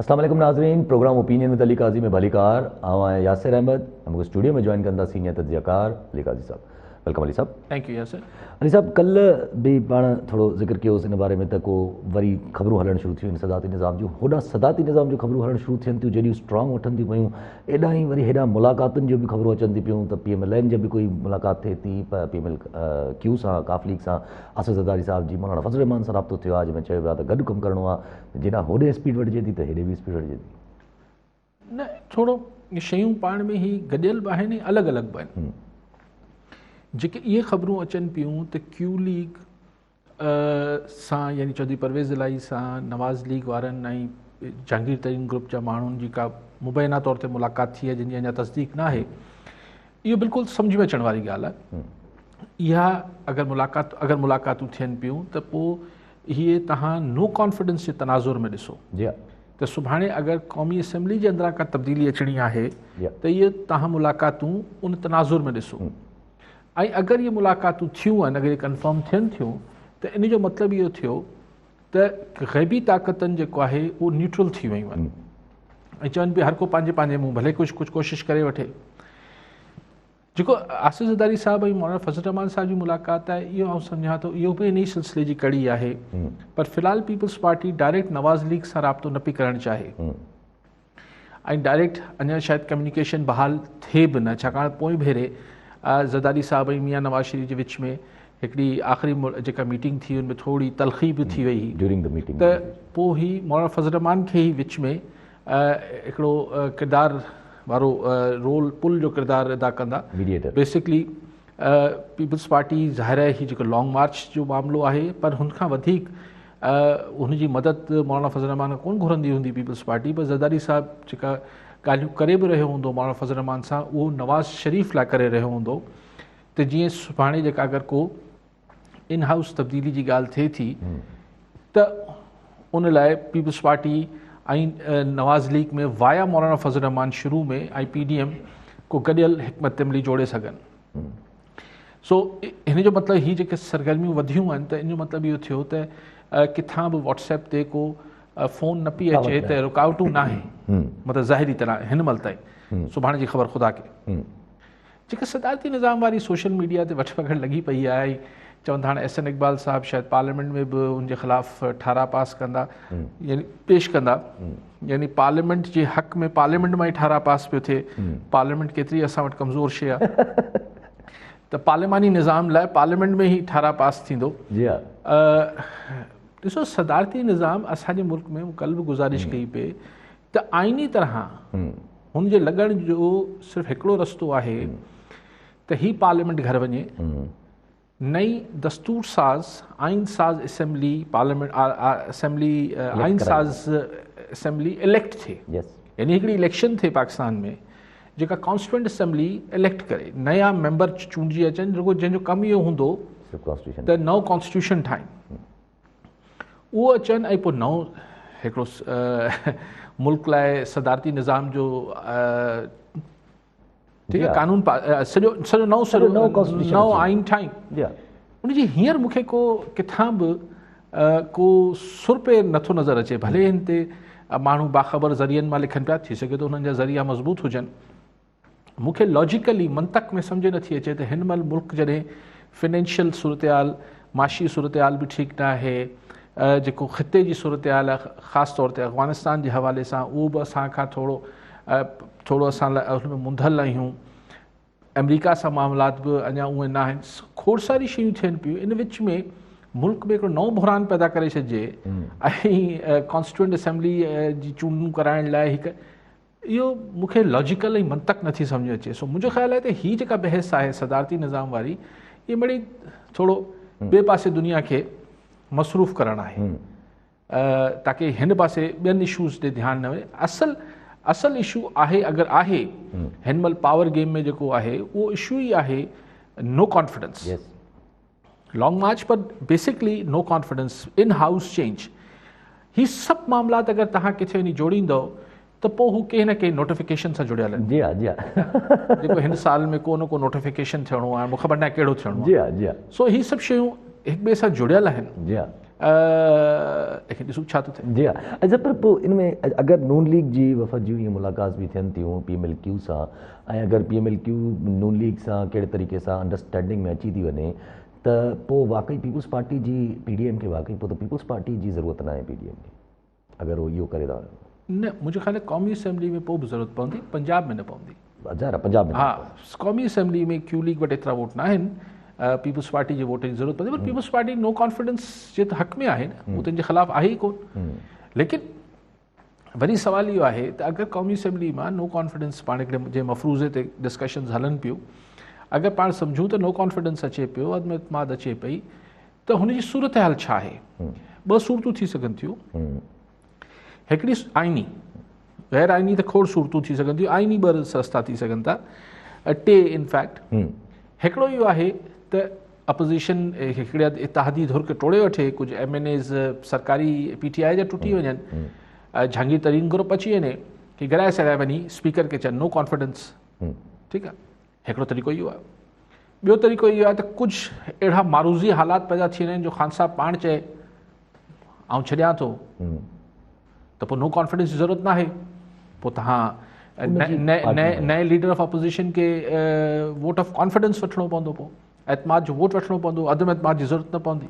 السلام عليڪم ناظرين programme opinion with Ali Qazi ۾ ڀليڪار آئون آهيان ياسر احمد ۽ مونکي اسٽوڊيو ۾ جوائن ڪندا سينيئر تجزيه ڪار علي قاضي صاحب welcome Ali صاحب thank you Yasir Ali صاحب ڪلهه به پاڻ ٿورو ذڪر ڪيوس ان باري ۾ ته ڪو وري خبرون هلڻ شروع ٿيون صدارتي نظام جون هوڏانهن صدارتي نظام جون خبرون هلڻ شروع ٿين ٿيون جيڏيون اسٽرانگ وٺن ٿيون پيون ايڏا ئي وري هيڏانهن ملاقاتن جون به خبرون اچن ٿيون پيون ته پي ايم ايل اين جي به ڪوئي ملاقات ٿئي ٿي پي ايم ايل ڪيو سان ڪاف ليگ سان آصف زرداري صاحب جي مولانا فضل الرحمان سان رابطو ٿيو آهي جنهن ۾ چيو ويو آهي ته گڏ ڪم ڪرڻو آهي جيڏانهن هوڏي اسپيڊ وٺجي ٿي ته هيڏي به اسپيڊ وٺجي ٿي. نه ٿورو شيون پاڻ ۾ هي گڏيل به آهن ۽ الڳ الڳ به آهن. جيڪي اهي خبرون اچن پيون ته ڪيو ليگ سان يعني چوڌري پرويز الاهي سان نواز ليگ وارن ۽ جهانگير ترين گروپ جا ماڻهن جي ڪا مبينا طور تي ملاقات ٿي آهي جنهن جي اڃا تصديق نه آهي اهو بلڪل سمجهه ۾ اچڻ واري ڳالهه آهي اها اگر ملاقات اگر ملاقاتون ٿين پيون ته پوء اهي تهان نو ڪانفيڊنس جي تناظر ۾ ڏسو جي ته سڀاڻي اگر قومي اسيمبلي جي اندران ڪا تبديلي اچڻي آهي ته اهي تهان ملاقاتون ان تناظر ۾ ڏسو ۽ اگر اهي ملاقاتون ٿيون آهن اگر اهي ڪنفرم ٿين ٿيون ته ان جو مطلب اهو ٿيو ته غيبي طاقتن جيڪو آهي اهو نيوٽرل ٿي ويون آهن ۽ چون پيا هر ڪو پنهنجي پنهنجي منهن ڀلي ڪجهه ڪجهه ڪوشش ڪري وٺي جيڪو آصف زرداري صاحب ۽ مولانا فضل الرحمان صاحب جي ملاقات آهي اهو آئون سمجهان ٿو اهو به ان ئي سلسلي جي ڪڙي آهي پر في الحال Peoples Party direct Nawaz League سان رابطو نه پئي ڪرڻ چاهي ۽ ڊائريڪٽ اڃا شايد ڪميونيڪيشن بحال ٿئي به نه ڇاڪاڻ پوئين ڀيري زرداري صاحب ۽ ميان نواز شريف جي وچ ۾ هڪڙي آخري جيڪا ميٽنگ ٿي ان ۾ ٿوري تلخي به ٿي وئي هئي ڊيورنگ the meeting ته پوء هي مولانا فضل الرحمان کي ئي وچ ۾ هڪڙو ڪردار وارو رول پل جو ڪردار ادا ڪندا بيسڪلي پيپلز پارٽي ظاهر آهي هي جيڪو لانگ مارچ جو معاملو آهي پر هن کان وڌيڪ هن جي مدد مولانا فضل الرحمان کان ڪونه گهرندي هوندي پيپلز پارٽي پر زرداري صاحب جيڪا ڳالهيون ڪري به رهيو هوندو مولانا فضل الرحمان سان اهو نواز شريف لاء ڪري رهيو هوندو ته جيئن سڀاڻي جيڪا اگر ڪو ان هائوس تبديلي جي ڳالهه ٿئي ٿي ته ان لاء Peoples Party ۽ Nawaz League ۾ via Maulana Fazl ur Rehman شروع ۾ ۽ پي ڊي ايم ڪو گڏيل حڪمت عملي جوڙي سگهن. سو هن جو مطلب هي جيڪي سرگرميون وڌيون آهن ته ان جو مطلب اهو ٿيو ته ڪٿان به واٽس ايپ تي ڪو فون نه پئي اچي ته رڪاوٽون نه آهن مطلب ظاهري طرح هن مهل تائين سڀاڻي جي خبر خدا کي جيڪا صدارتي نظام واري سوشل ميڊيا تي وٺ پڪڙ لڳي پئي آهي چون ٿا هاڻي احسن اقبال صاحب شايد پارليامينٽ ۾ به ان جي خلاف ٺهراء پاس ڪندا يعني پيش ڪندا يعني پارليامينٽ جي حق ۾ پارليامينٽ مان ئي ٺهراء پاس پيو ٿئي پارليامينٽ ڪيتري اسان وٽ ڪمزور شيء آهي ته پارلياماني نظام لاء پارليامينٽ ۾ ئي ٺهراء پاس ٿيندو جي ها ڏسو صدارتي نظام اسان جي ملڪ ۾ ڪل به گزارش ڪئي پئي ته آئيني طرح هن جي لڳڻ جو صرف هڪڙو رستو آهي ته هي پارليامينٽ گهر وڃي نئين دستور ساز آئين ساز اسيمبلي پارليامينٽ اسيمبلي آئين ساز اسيمبلي اليڪٽ ٿئي يعني هڪڙي اليڪشن ٿئي پاڪستان ۾ جيڪا ڪانسٽيٽوئنٽ اسيمبلي اليڪٽ ڪري نيا ميمبر چونڊجي اچن رڳو جنهن جو ڪم اهو هوندو ته نئون ڪانسٽيٽيوشن ٺاهين اهو اچن ۽ پوء نئون هڪڙو ملڪ لاء صدارتي نظام جو ٺيڪ آهي قانون سڄو سڄو نئون سڄو نئون آئين ٺاهين ان جي هينئر مون کي ڪو ڪٿان به ڪو سر پير نٿو نظر اچي ڀلي هن تي ماڻهو باخبر ذريعن مان لکن پيا ٿي سگهي ٿو انهن جا ذريعا مضبوط هجن مون کي لاجيڪلي منطق ۾ سمجهه نٿي اچي ته هن مهل ملڪ جڏهن فنانشل صورتحال معاشي صورتحال به ٺيڪ نه آهي جيڪو خطي جي صورتحال آهي خاص طور تي افغانستان جي حوالي سان اهو به اسان کان ٿورو ٿورو اسان لاء ان ۾ منڌل آهيون آمريڪا سان معاملات به اڃا اهي نه آهن کوڙ ساري شيون ٿين پيون ان وچ ۾ ملڪ ۾ هڪڙو نئون بحران پيدا ڪري ڇڏجي ۽ ڪانسٽيٽوئنٽ اسيمبلي جي چونڊون ڪرائڻ لاء هڪ اهو مون کي لاجيڪل ۽ منطق نٿي سمجهه اچي سو منهنجو خيال آهي ته هي جيڪا بحث آهي صدارتي نظام واري اهي مڙئي ٿورو ٻئي پاسي دنيا کي مصروف ڪرڻ آهي تاڪي هن پاسي ٻين اشوز تي ڌيان نه وڃي اصل اصل اشو آهي اگر آهي هن مهل پاور گيم ۾ جيڪو آهي اهو اشو ئي آهي نو ڪانفيڊنس لانگ مارچ پر basically no confidence in house change هي سڀ معاملات اگر توهان ڪٿي وڃي جوڙيندو ته پوء هو ڪنهن نه ڪنهن نوٽيفڪيشن سان جڙيل آهن جي ها جي ها جيڪو هن سال ۾ ڪو نه ڪو نوٽيفڪيشن ٿيڻو آهي مون خبر ناهي ڪهڙو ٿيڻو آهي جي ها جي ها سو هي سڀ شيون هڪ ٻئي سان جڙيل آهن جي ها. ليڪن ڏسون ڇا ٿو ٿئي. جي ها اچا پر پوء ان ۾ اگر نون ليگ جي وفد جون اهي ملاقات به ٿين ٿيون پي ايم ايل ڪيو سان ۽ اگر P M L Q Noon league سان ڪهڙي طريقي سان انڊرسٽينڊنگ ۾ اچي ٿي وڃي ته پوء واقعي پيپلز پارٽي جي پي ڊي ايم کي واقعي پوء ته پيپلز پارٽي جي ضرورت ناهي پي ڊي ايم کي اگر هو اهو ڪري ٿا وڃن. نه منهنجو خيال آهي قومي اسيمبلي ۾ پوء به ضرورت پوندي پنجاب ۾ نه پوندي. ظاهر آهي پنجاب ۾ ها قومي اسيمبلي ۾ ڪيو ليگ وٽ ايترا ووٽ نه آهن پيپلز پارٽي جي ووٽ جي ضرورت پوندي پر پيپلز پارٽي نو ڪانفيڊنس جي ته حق ۾ آهي نه هو ته ان جي خلاف آهي ئي ڪون ليڪن وري سوال اهو آهي ته اگر قومي اسيمبلي مان نو ڪانفيڊنس پاڻ هڪڙي جنهن مفروضي تي ڊسڪشنز هلن پيون اگر پاڻ سمجهون ته نو ڪانفيڊنس اچي پيو عدم اعتماد اچي پئي ته هن جي صورتحال ڇا آهي؟ ٻه صورتون ٿي سگهن ٿيون. هڪڙي آئيني، غير آئيني ته کوڙ صورتون ٿي سگهن ٿيون، آئيني ٻه رستا ٿي سگهن ٿا، ٽي ان فيڪٽ. هڪڙو اهو آهي ته اپوزيشن هڪڙي اتحادي ڌر کي ٽوڙي وٺي، ڪجهه ايم اين ايز سرڪاري پي ٽي آء جا ٽٽي وڃن، جهانگير ترين گروپ اچي وڃي، ڪي گرائي سرائي وڃي اسپيڪر کي چون نو ڪانفيڊنس، ٺيڪ آهي، هڪڙو طريقو اهو آهي. ٻيو طريقو اهو آهي ته ڪجهه اهڙا معروضي حالات پيدا ٿي وڃن جو خان صاحب پاڻ چئي آئون ڇڏيان ٿو ته پوء نو ڪانفيڊنس جي ضرورت ناهي، پوء توهان نئين ليڊر آف اپوزيشن کي ووٽ آف ڪانفيڊنس وٺڻو پوندو، پوء اعتماد جو ووٽ وٺڻو پوندو، عدم اعتماد جي ضرورت نه پوندي.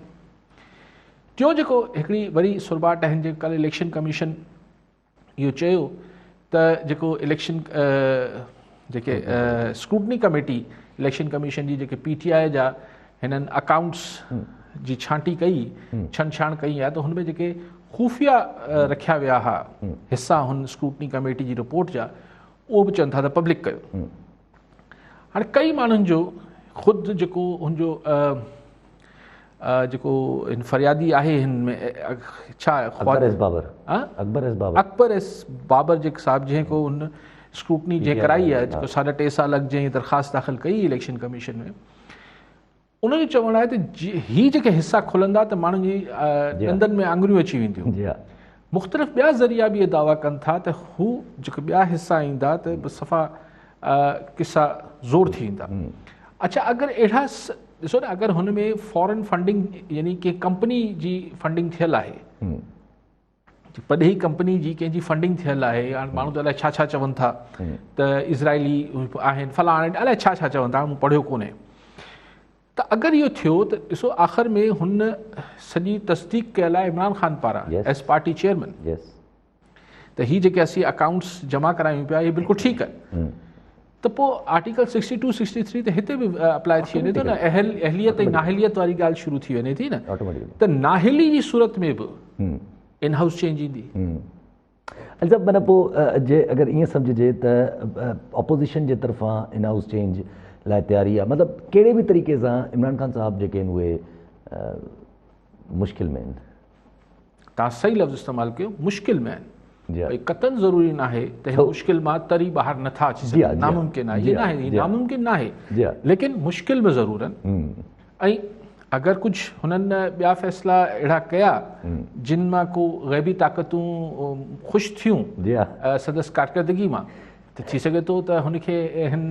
ٽيون جيڪو هڪڙي وري سرٻاٽ آهن، جيڪو ڪالهه اليڪشن ڪميشن اهو چيو ته جيڪو اليڪشن جيڪي اسڪروٽني ڪميٽي اليڪشن ڪميشن جي جيڪي پي ٽي آء جا هنن اڪائونٽس جي ڇانٽي ڪئي، ڇنڇاڻ ڪئي آهي ته هن ۾ جيڪي خفيه رکيا ويا هئا حصا هن اسڪروٽني ڪميٽي جي رپورٽ جا، اهو به چون ٿا ته پبلڪ ڪيو. هاڻي ڪئي ماڻهن جو خود جيڪو هن جو جيڪو هن فريادي آهي هن ۾ ڇا Akbar S Babar, Akbar S Babar, Akbar S Babar جيڪ صاحب جنهن کو هن اسڪروٽني جنهن ڪرائي آهي، جيڪو ساڍا ٽي سال اڳ جنهن درخواست داخل ڪئي اليڪشن ڪميشن ۾، ان جو چوڻ آهي ته هي جيڪي حصا کلندا ته ماڻهن جي ڏندن ۾ آڱريون اچي وينديون. مختلف ٻيا ذريعا به اهي دعويٰ ڪن ٿا ته هو جيڪي ٻيا حصا ايندا ته صفا قصا زور ٿي ويندا. اڇا اگر اهڙا ڏسو نه، اگر هن ۾ فارن فنڊنگ يعني ڪنهن ڪمپني جي فنڊنگ ٿيل آهي، پرڏيهي ڪمپني جي ڪنهن جي فنڊنگ ٿيل آهي، هاڻي ماڻهو ته الائي ڇا ڇا چون ٿا ته اسرائيلي آهن فلاڻا الائي ڇا ڇا چون ٿا، مون پڙهيو ڪونهي. ته اگر اهو ٿيو ته ڏسو آخر ۾ هن سڄي تصديق ڪيل آهي عمران خان پاران ايز پارٽي چيئرمين ته هي جيڪي اسين اڪائونٽس جمع ڪرايون پيا اهي بلڪل ٺيڪ آهن، ته پوء آرٽيڪل 62 63 ته هتي به اپلائي ٿي وڃي ٿو نه، اهليت ۽ نااهليت واري ڳالهه شروع ٿي وڃي ٿي نه، ته نااهلي جي صورت ۾ به ان هائوس چينج ايندي. اچا معنيٰ پوء جي اگر ائين سمجهجي ته اپوزيشن جي طرفان ان هائوس چينج لاء تياري آهي، مطلب ڪهڙي به طريقي سان عمران خان صاحب جيڪي آهن اهي مشڪل ۾ آهن. توهان صحيح لفظ استعمال ڪيو، مشڪل ۾ آهن. ڀئي قطعاً ضروري ناهي ته هن مشڪل مان تري ٻاهر نٿا اچي سگهن، ناممڪن آهي، ائين ناهي، ناممڪن ناهي، ليڪن مشڪل ۾ ضرور آهن. ۽ اگر ڪجهه هنن ٻيا فيصلا اهڙا ڪيا جن مان ڪو غيبي طاقتون خوش ٿيون سندس ڪارڪردگي مان، ته ٿي سگهي ٿو ته هن کي هن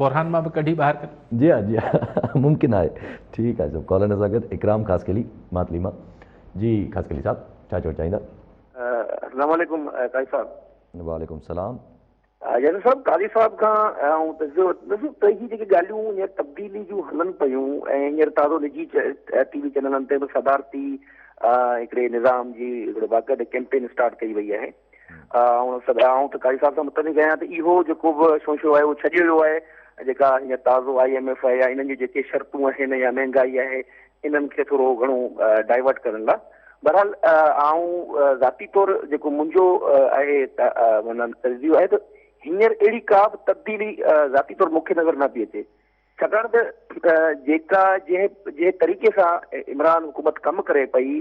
بحران مان به ڪڍي ٻاهر ڪن. جي ها، جي ها، ممڪن آهي. ٺيڪ آهي صاحب، ڪالر سان گڏ اڪرام خاصخيلي ماتلي مان. جي خاصخيلي صاحب ڇا چوڻ چاهيندا؟ السلام عليڪم قاضي صاحب. وعليڪم السلام. ياسر صاحب قاضي صاحب کان آئون تجزيو وٺندس ته هي جيڪي ڳالهيون هينئر تبديلي جون هلن پيون ۽ هينئر تازو نجي ٽي وي چينلن تي به صدارتي هڪڙي نظام جي هڪڙو باقاعده ڪيمپين اسٽارٽ ڪئي وئي آهي. آئون سڀ آئون ته قاضي صاحب سان متفق آهيان ته اهو جيڪو به شوشو آهي اهو ڇڏيو ويو آهي، جيڪا هينئر تازو I M F آهي يا انهن جون جيڪي شرطون آهن يا مهنگائي آهي انهن کي ٿورو گهڻو ڊائيورٽ ڪرڻ لاء. بهرحال آئون ذاتي طور جيڪو منهنجو آهي معنيٰ تجزيو آهي ته هينئر اهڙي ڪا به تبديلي ذاتي طور مون کي نظر نه پئي اچي، ڇاڪاڻ ته جيڪا جنهن جنهن طريقي سان عمران حڪومت ڪم ڪري پئي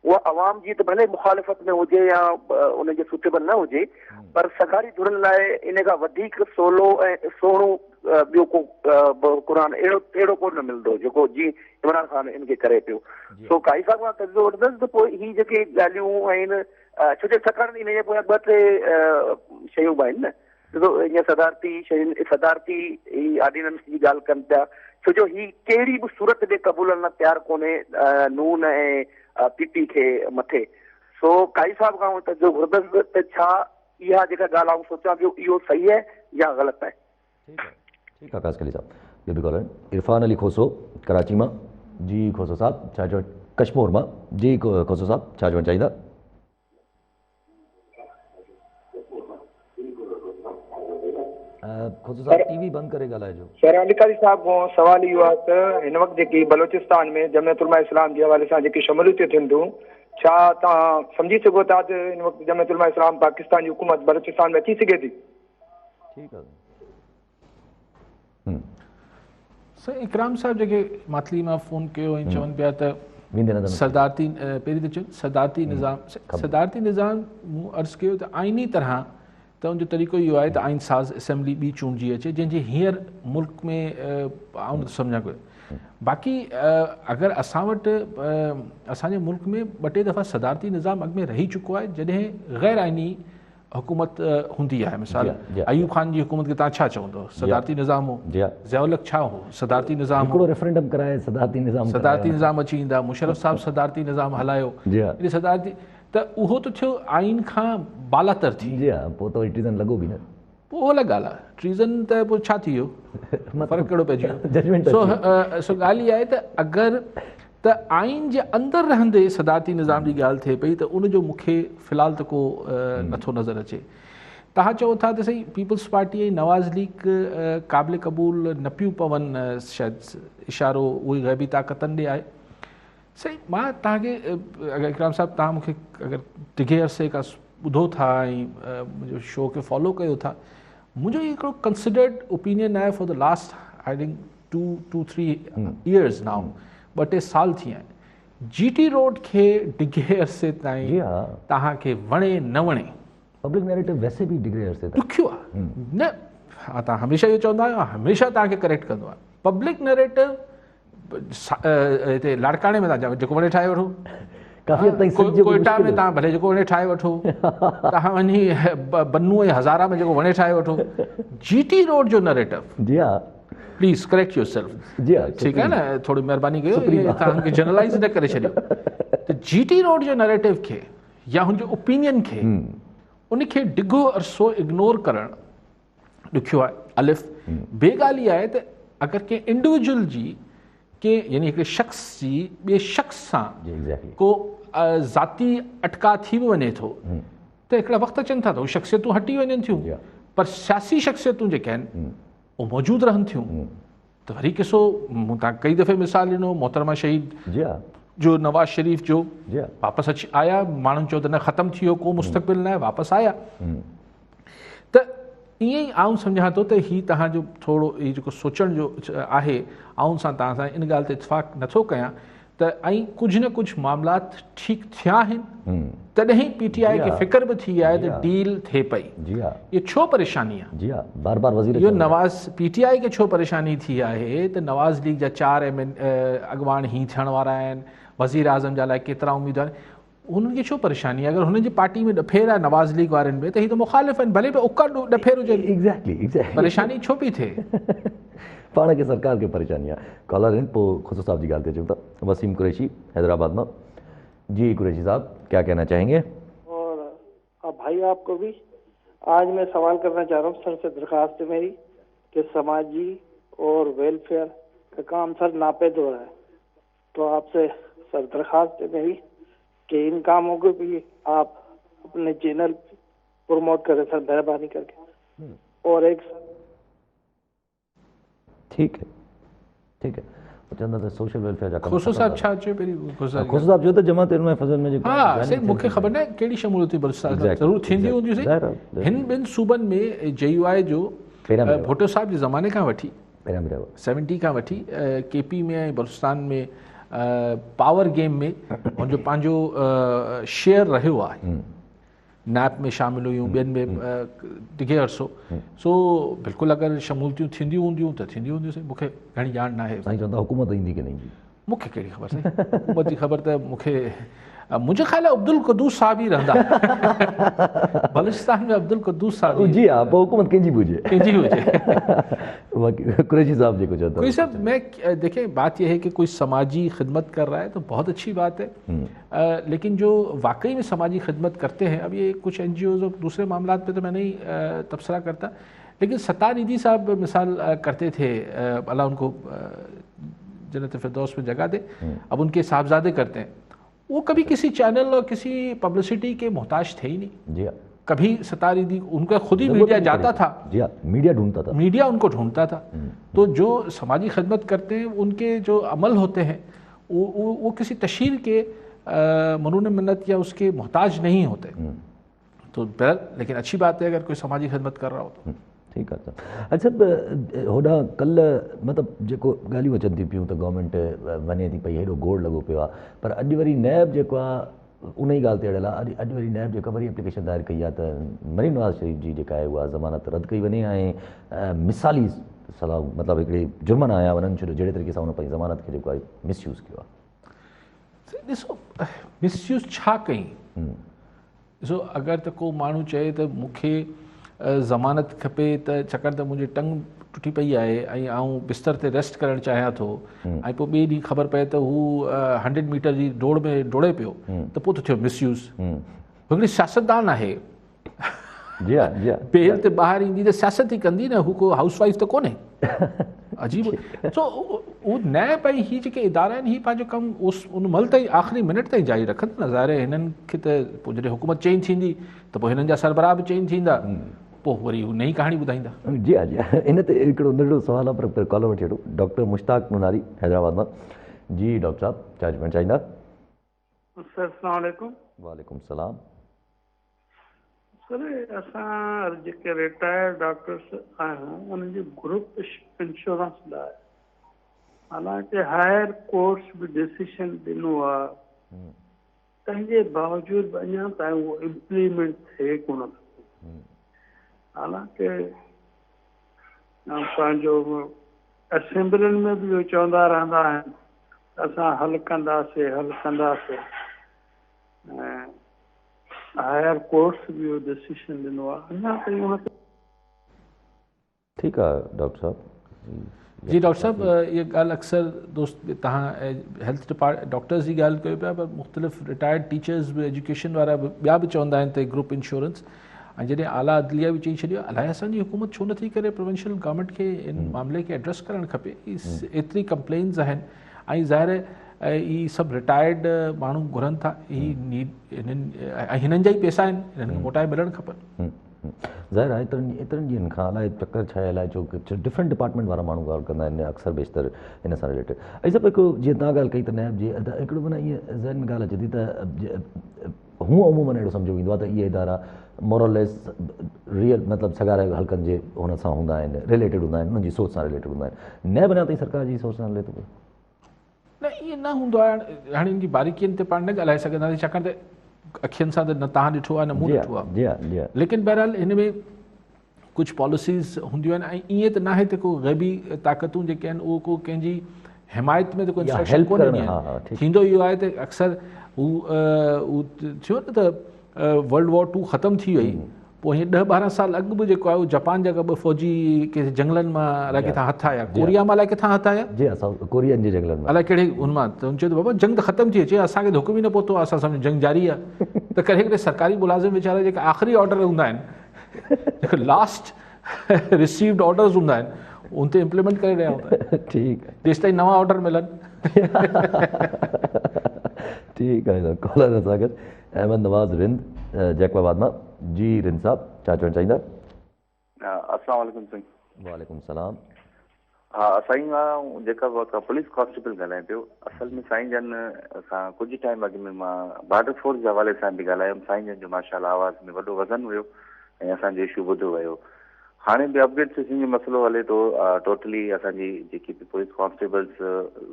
اها عوام جي ته ڀلي مخالفت ۾ هجي يا ان جي سوٽيبل نه هجي، پر سگهاري ڌرين لاء ان کان وڌيڪ سولو ۽ سهڻو ٻيو ڪو به حڪمران اهڙو اهڙو ڪو نه ملندو جيڪو جي عمران خان ان کي ڪري پيو. سو قاضي صاحب کان تجزيو وٺندس ته پوء هي جيڪي ڳالهيون آهن، ڇو جو ڇاڪاڻ ان جي پويان ٻه ٽي شيون به آهن نه. ڏسو هيئن صدارتي شين صدارتي هي آرڊيننس جي ڳالهه ڪن پيا، ڇو جو هي ڪهڙي به صورت ۾ قبولڻ لاء تيار ڪونهي نون ۽ پي پي کي مٿي. سو قاضي صاحب کان آئون تجزيو گهرندس ته ڇا اها جيڪا ڳالهه آئون سوچان پيو اهو صحيح آهي يا غلط آهي؟ ٺيڪ آهي ٺيڪ آهي قاضي صاحب. ٻيو به ڪالر عرفان علي کوسو ڪراچي مان. جي کوسو صاحب ڇا چوڻ ڪشمور مان. جي کوسو صاحب ڇا چوڻ چاهيندا؟ کوسو صاحب ٽي وي بند ڪري ڳالهائجو. سر علي قاضي صاحب کان سوال اهو آهي ته هن وقت جيڪي بلوچستان ۾ جمعيت علماء اسلام جي حوالي سان جيڪي شموليتون ٿين ٿيون ڇا توهان سمجهي سگهو ٿا ته هن وقت جمعيت علماء اسلام پاڪستان جي حڪومت بلوچستان ۾ اچي سگهي ٿي؟ ٺيڪ آهي. سائين اڪرام صاحب جيڪي ماتلي مان فون ڪيو ۽ چون پيا ته صدارتي پهرين ته چون صدارتي نظام صدارتي نظام مون عرض ڪيو ته آئيني طرح ته ان جو طريقو اهو آهي ته آئين ساز اسيمبلي ٻي چونڊجي اچي جنهن جي هينئر ملڪ ۾ آئون نٿو سمجهان ڪو باقي اگر اسان وٽ اسان جي ملڪ ۾ ٻه ٽي دفعا صدارتي نظام اڳ ۾ رهي چڪو آهي جڏهن غير آئيني حڪومت هوندي آهي مثال ايوب خان جي حڪومت کي تان ڇا چوندو صدارتي نظام هو ضياء الحق ڇا هو صدارتي نظام هڪڙو ريفرنڊم ڪرائي صدارتي نظام صدارتي نظام اچي ايندا مشرف صاحب صدارتي نظام هلايو يعني صدارتي ته اهو ته ٿيو آئين کان بالاتر ٿي جي ها پوء ته وري ٽريزن لڳو به نه پوء اهو الڳ ڳالهه آهي ٽريزن ته پوء ڇا ٿي ويو فرق ڪهڙو پئجي ويو ججمينٽ سو سو ڳالهه اها آهي ته اگر ته آئين جي اندر رهندي صدارتي نظام جي ڳالهه ٿئي پئي ته ان جو مون کي في الحال ته ڪو نٿو نظر اچي. توهان چئو ٿا ته سائين پيپلز پارٽي ۽ نواز ليگ قابل قبول نه پيون پون شايد اشارو اهي غيبي طاقتن ڏي آهي. سائين مان توهان کي اگر اڪرام صاحب توهان مون کي اگر ڊگهي عرصي کان ٻڌو ٿا ۽ منهنجو شو کي فالو ڪيو ٿا منهنجو هي هڪڙو ڪنسيڊرڊ اوپينين آهي for the last I think 2 2 3 years now ٻه ٽي سال ٿي ويا آهن جي ٽي روڊ کي ڊگهي عرصي تائين توهان کي وڻي نه وڻي پبلڪ نيريٽو ويسي به ڊگهي عرصي تائين ڏکيو آهي نه توهان هميشه اهو چوندا آهيو هميشه توهان کي ڪريڪٽ ڪندو آهي پبلڪ نيريٽو هتي لاڙڪاڻي ۾ توهان جيڪو وڻي ٺاهي وٺو ڪافي حد تائين سنڌ جو ڪوئيٽا ۾ توهان ڀلي جيڪو وڻي ٺاهي وٺو توهان وڃي بنو ۽ هزارا ۾ جيڪو وڻي ٺاهي وٺو جي ٽي روڊ جو نيريٽو جي ها پليز ڪريڪٽ your self جي ها ٺيڪ آهي نه ٿوري مهرباني ڪيو توهان کي جنرلائز نه ڪري ڇڏيو ته جي ٽي روڊ جو نيريٽو کي يا هن جو اوپينين کي ان کي ڊگهو عرصو اگنور ڪرڻ ڏکيو آهي الف ٻي ڳالهه اها آهي ته اگر ڪنهن انڊيويجول جي ڪنهن يعني هڪڙي شخص جي ٻئي شخص سان ڪو ذاتي اٽڪاء ٿي به وڃي ٿو ته هڪڙا وقت اچن ٿا ته اهي شخصيتون هٽي وڃن ٿيون پر سياسي شخصيتون جيڪي آهن اهي موجود رهن ٿيون ته وري قصو مون تان ڪئي دفعي مثال ڏنو محترمه شهيد جي ها جو نواز شريف جو جي واپس اچي آيا ماڻهن چيو ته نه ختم ٿي ويو ڪو مستقبل نه آهي واپس آيا ته ائين ئي آئون سمجهان ٿو ته هي توهان جو ٿورو هي جيڪو سوچڻ جو آهي آئون سان توهان سان ان ڳالهه تي اتفاق نٿو ڪيان ته ۽ ڪجهه نه ڪجهه معاملات ٺيڪ ٿيا آهن تڏهن پي ٽي آء کي فڪر به ٿي آهي ته ڊيل ٿئي پئي اهو ڇو پريشاني آهي جي ها بار بار وزير اهو نواز پي ٽي آء کي ڇو پريشاني ٿي آهي ته نواز ليگ جا 4 ايم اين اڳواڻ هي ٿيڻ وارا آهن وزير اعظم جا لاء ڪيترا اميدوار هنن کي ڇو پريشاني آهي اگر هنن جي پارٽي ۾ ڏڦير آهي نواز ليگ وارن ۾ ته هي ته مخالف آهن ڀلي به اڪا ڏڦير هجن ايگزيڪٽلي ايگزيڪٽلي پريشاني ڇو پئي ٿئي پاڻ کي سرڪار کي پريشاني آهي ڪالر آهن پوء خسرو صاحب جي ڳالهه تي اچون ٿا وسيم قريشي حيدرآباد مان جي قريشي صاحب کيا کهنا چاهين گي اور بھائی آپ کو بھی آج میں سوال کرنا چاہ رہا ہوں سر سے درخواست ہے میری کہ سماجی اور ویلفیئر کا کام سر ناپید ہو رہا ہے تو آپ سے سر درخواست ہے میری کہ ان کاموں کو بھی آپ اپنے چینل پروموٹ کریں سر مہربانی کر کے اور ایک ٹھیک ہے ٹھیک ہے چوندا ته سوشل ويلفيئر جا ڪم کوسو صاحب ڇا چيو پهرين کوسو صاحب چيو ته جماعت علماء فضل ۾ جيڪو ها سائين مون کي خبر ناهي ڪهڙي شموليت ٿي بلوچستان ضرور ٿيندي هونديون سائين هن ٻن صوبن ۾ جي يو آء جو ڀٽو صاحب جي زماني کان وٺي پهريان به رهيو. سيونٽي کان وٺي K P ۾ ۽ Balochistan ۾ power game ۾ هن جو پنهنجو شيئر رهيو آهي نيپ ۾ شامل هيون ٻين ۾ ڊگهي عرصو سو بلڪل اگر شمولتيون ٿينديون هونديون ته ٿينديون هونديون سائين مونکي گهڻي ڄاڻ ناهي سائين چوندا حڪومت ايندي ڪي نه ايندي؟ مون کي ڪهڙي خبر سائين، حڪومت جي خبر ته مون کي، منهنجو خيال آهي عبدالقدوس صاحب ئي رهندا بلوچستان ۾، عبدالقدوس صاحب. جي ها، پوء حڪومت ڪنهن جي به هجي، ڪنهن جي هجي. باقي قريشي صاحب جيڪو چوندو. قريشي صاحب میں دیکھیں، بات یہ ہے کہ کوئی سماجی خدمت کر رہا ہے تو بہت اچھی بات ہے، لیکن جو واقعی میں سماجی خدمت کرتے ہیں، اب یہ کچھ این جی اوز اور دوسرے معاملات پہ تو میں نہیں تبصرہ کرتا، لیکن ستار ایدھی صاحب مثال کرتے تھے، اللہ ان کو جنت فردوس میں جگہ دے، اب ان کے صاحبزادے کرتے ہیں، وہ کبھی کسی چینل اور کسی پبلسٹی کے محتاج تھے ہی نہیں۔ جی ہاں، کبھی ستار ایدھی ان کا خود ہی میڈیا جاتا تھا۔ جی ہاں، میڈیا ڈھونڈتا تھا، میڈیا ان کو ڈھونڈتا تھا۔ تو جو سماجی خدمت کرتے ہیں، ان کے جو عمل ہوتے ہیں وہ کسی تشہیر کے منون منت یا اس کے محتاج نہیں ہوتے۔ تو بہرحال لیکن اچھی بات ہے اگر کوئی سماجی خدمت کر رہا ہو تو۔ ٺيڪ آهي۔ اڇا، هوڏانهن ڪلهه مطلب جيڪو ڳالهيون اچن ٿيون پيون ته گورنمينٽ وڃي ٿي پئي، هيڏو گوڙ لڳو پيو آهي، پر اڄ وري نيب جيڪو آهي ان ئي ڳالهه تي اڙيل آهي۔ اڄ وري نيب جيڪو وري ايپليڪيشن دائر ڪئي آهي ته مريم نواز شريف جي جيڪا آهي اها ضمانت رد ڪئي وڃي ۽ مثالي صلاح مطلب هڪڙي جرمانا آيا وڃن، ڇو جو جهڙي طريقي سان هن پنهنجي ضمانت کي جيڪو آهي مس يوز ڪيو آهي۔ ڏسو، مس يوز ڇا ڪئي؟ ڏسو، اگر ته ڪو ماڻهو چئي ته مون کي ضمانت کپي ته ڇاڪاڻ ته منهنجي ٽنگ ٽٽي پئي آهي ۽ آئون بستر تي ريسٽ ڪرڻ چاهيان ٿو، ۽ پوء ٻئي ڏينهن خبر پئي ته هو 100 ميٽر جي ڊوڙ ۾ ڊوڙي پيو، ته پوء ته ٿيو مس يوز۔ هڪڙي سياستدان آهي، جي ها، جي ها، بيل تي ٻاهر ايندي ته سياست ئي ڪندي نه، هو ڪو هائوس وائيف ته ڪونهي۔ عجيب۔ سو هو نيب ۽ هي جيڪي ادارا آهن، هي پنهنجو ڪم اس ان مهل تائين، آخري منٽ تائين جاري رکندا نه۔ ظاهر آهي هنن کي ته پوء جڏهن حڪومت چينج ٿيندي ته پوء هنن جا سربراهه به چينج ٿيندا، پوء وري هو نئين ڪهاڻي ٻڌائيندا۔ جي ها، جي ها، ان تي هڪڙو ننڍڙو سوال آهي، پر ڪالر وٺي وٺو، ڊاڪٽر مشتاق نوناري حيدرآباد مان۔ جي ڊاڪٽر صاحب، ڇا چوڻ چاهيندا؟ سر السلام عليڪم۔ وعليڪم السلام۔ سر، اسان جيڪي رٽائرڊ ڊاڪٽرس آهيون انهن جي گروپ انشورنس لاء حالانڪه هائر ڪورٽس به ڊسيشن ڏنو آهي، تنهن جي باوجود به اڃا تائين اهو امپليمينٽ ٿئي ڪونه ٿو۔ حالانڪه پنهنجو اسيمبلين ۾ به اهو چوندا رهندا آهن ته اسان حل ڪنداسي، حل ڪنداسي، ۽ هائر ڪورٽس به اهو ڊسيشن ڏنو آهي، اڃا تائين ان تي۔ ٺيڪ آ ڊاڪٽر صاحب۔ جي ڊاڪٽر صاحب، اها ڳالهه اڪثر دوست، توهان هيلٿ ڊپارٽ ڊاڪٽرز جي ڳالهه ڪيو پيا، پر مختلف رٽائرڊ ٽيچرز به، ايجوڪيشن وارا به، ٻيا به چوندا آهن ته گروپ انشورنس، ۽ جڏهن اعليٰ عدليه به چئي ڇڏيو، الائي اسان جي حڪومت ڇو نٿي ڪري؟ پروونشل گورنمينٽ کي ان معاملي کي ايڊريس ڪرڻ کپي۔ ايتري ڪمپلينز آهن ۽ ظاهر هي سڀ رٽائرڊ ماڻهو گهرن ٿا، هي نيڊ هنن ۽ هنن جا ئي پئسا آهن، هنن کي موٽائي ملڻ کپن۔ ظاهر آهي ايترن ايترن ڏينهن کان الائي چڪر ڇا آهي، الائي ڇو ڊفرنٽ ڊپارٽمينٽ وارا ماڻهو ڳالهه ڪندا آهن اڪثر بيشتر ان سان رليٽيڊ۔ ۽ سڀ هڪ جيئن توهان ڳالهه ڪئي ته نيب جي، ته هڪڙو معنيٰ ائين ذهن ۾ ڳالهه اچي ٿي ته هونء عموماً اهڙو سمجهيو ويندو آهي ته اهي ادارا موراليس ريئل مطلب سگهاري حلقن جي هن سان هوندا آهن، رليٽيڊ هوندا آهن، انهن جي سوچ سان رليٽيڊ هوندا آهن۔ نيب اڃا تائين سرڪار جي سوچ سان هلي ٿو پيو؟ نه، ائين نه هوندو آهي۔ هاڻي ان جي باريڪين تي پاڻ نه ڳالهائي سگهنداسين، ڇاڪاڻ ته اکين سان ته نه توهان ڏٺو آهي نه مون ڏٺو آهي۔ جي ها، جي ها۔ ليڪن بهرحال هن ۾ ڪجهه پاليسيز هونديون آهن ۽ ائين ته ناهي ته ڪو غيبي طاقتون جيڪي آهن اهو ڪو ڪنهن جي حمايت ۾ ته ڪو انسٽرڪشن ڪونه ڏني آهي۔ ٿيندو اهو آهي ته اڪثر هو ٿيو نه ته ورلڊ وار 2 ختم ٿي وئي، پوء هيئن 10 12 سال اڳ به جيڪو آهي اهو جاپان جا ٻه فوجي ڪنهن جنگلن مان الائي ڪٿان هٿ آيا، ڪوريا مان الائي ڪٿان هٿ آيا۔ جي ها، ڪورين جي جنگلن مان الائي ڪهڙي ان مان۔ ته هن چيو ته بابا جنگ ته ختم ٿي اچي، اسان کي ته حڪم ئي نه پهتو، اسان سمجهو جنگ جاري آهي۔ ته ڪڏهن ڪڏهن سرڪاري ملازم ويچارا جيڪا آخري آرڊر هوندا آهن، جيڪا لاسٽ رسيوڊ آرڊرز هوندا آهن، ان تي امپليمينٽ ڪري رهيا هوندا آهن۔ ٺيڪ آهي، جيستائين نوان آرڊر ملن۔ ٺيڪ آهي سر۔ ڪالر سان گڏ احمد نواز رند جيڪب آباد مان۔ جي رند صاحب، ڇا چوڻ چاهيندا؟ السلام عليڪم سائين۔ وعليڪم السلام۔ ها سائين، مان جيڪب آباد کان پوليس ڪانسٽيبل ڳالهايان پيو۔ اصل ۾ سائين جن سان ڪجهه ٽائيم اڳ ۾ مان بارڊر فورس جي حوالي سان به ڳالهايم، سائين جن جو ماشاء الله آواز ۾ وڏو وزن هيو ۽ اسان جو اشو ٻڌو ويو۔ هاڻي به اپگريڊ سيشن جو مسئلو هلي ٿو، ٽوٽلي اسان جي جيڪي به پوليس ڪانسٽيبلز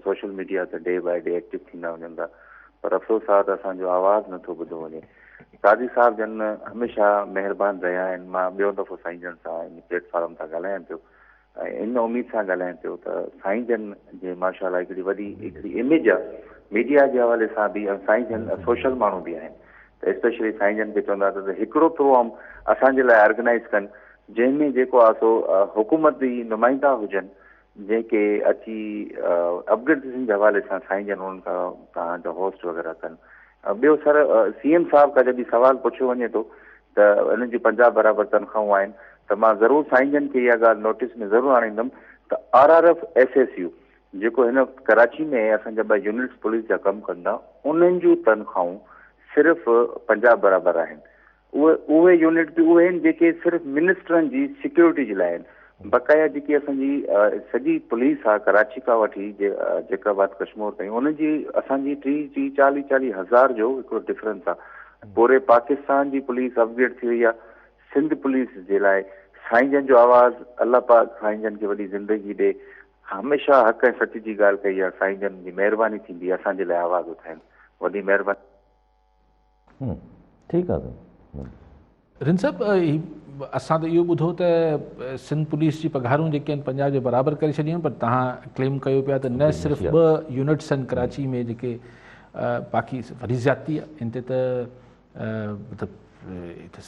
سوشل ميڊيا تي ڊي باء ڊي ايڪٽو ٿيندا وڃن ٿا، پر افسوس آ ته اسان جو آواز نٿو ٻڌو وڃي۔ قاضي صاحب جن هميشه مهربان رهيا آهن، مان ٻيون دفعو سائين جن سان ان پليٽ فارم تان ڳالهايان پيو۔ ۽ ان اميد سان ڳالهايان پيو ته سائين جن جي ماشاء الله هڪڙي وڏي هڪڙي اميج آ ميڊيا جي حوالي سان به ۽ سائين جن سوشل ماڻهو به آهن ته اسپيشلي سائين جن کي چوندا ته هڪڙو پروگرام اسان جي لاء آرگنائز ڪن جنهن ۾ جيڪو آ سو حڪومت جي نمائندا هجن جيڪي اچي اپگريڊيشن جي حوالي سان سائين جن انهن کان توهان جا هوسٽ وغيره ڪن ٻيو سر سي ايم صاحب کان جڏهن سوال پڇيو وڃي ٿو ته انهن جون 50 برابر تنخواهون آهن ته مان ضرور سائين جن کي اها ڳالهه نوٽيس ۾ ضرور آڻيندم ته R R F S S U جيڪو هن وقت ڪراچي ۾ اسان جا ٻه يونٽس پوليس جا ڪم ڪن ٿا انهن جون تنخواهون صرف 50 برابر آهن اهي اهي يونٽ به اهي آهن جيڪي صرف منسٽرن جي سيڪيورٽي جي لاء آهن بقايا جيڪي اسان جي سڄي پوليس آ ڪراچي کان وٺي جيڪب آباد ڪشمور تائين انهن جي اسان جي ٽي ٽي چاليهه چاليهه هزار جو هڪڙو ڊفرنس آ پوري پاڪستان جي پوليس اپگريڊ ٿي وئي آ سنڌ پوليس جي لاء سائين جن جو آواز الله پاڪ سائين جن کي وڏي زندگي ڏي هميشه حق ۽ سچ جي ڳالهه ڪئي آ سائين جن جي مهرباني ٿيندي اسان جي لاء آواز اٿائن وڏي مهرباني. ٺيڪ آ. رند صاحب هي اسان ته اهو ٻڌو ته سنڌ پوليس جي پگهارون جيڪي آهن پنجاب جي برابر ڪري ڇڏيون آهن پر توهان ڪليم ڪيو پيا ته نه صرف ٻه يونٽس آهن ڪراچي ۾ جيڪي باقي وري زيادتي آهي ان تي ته مطلب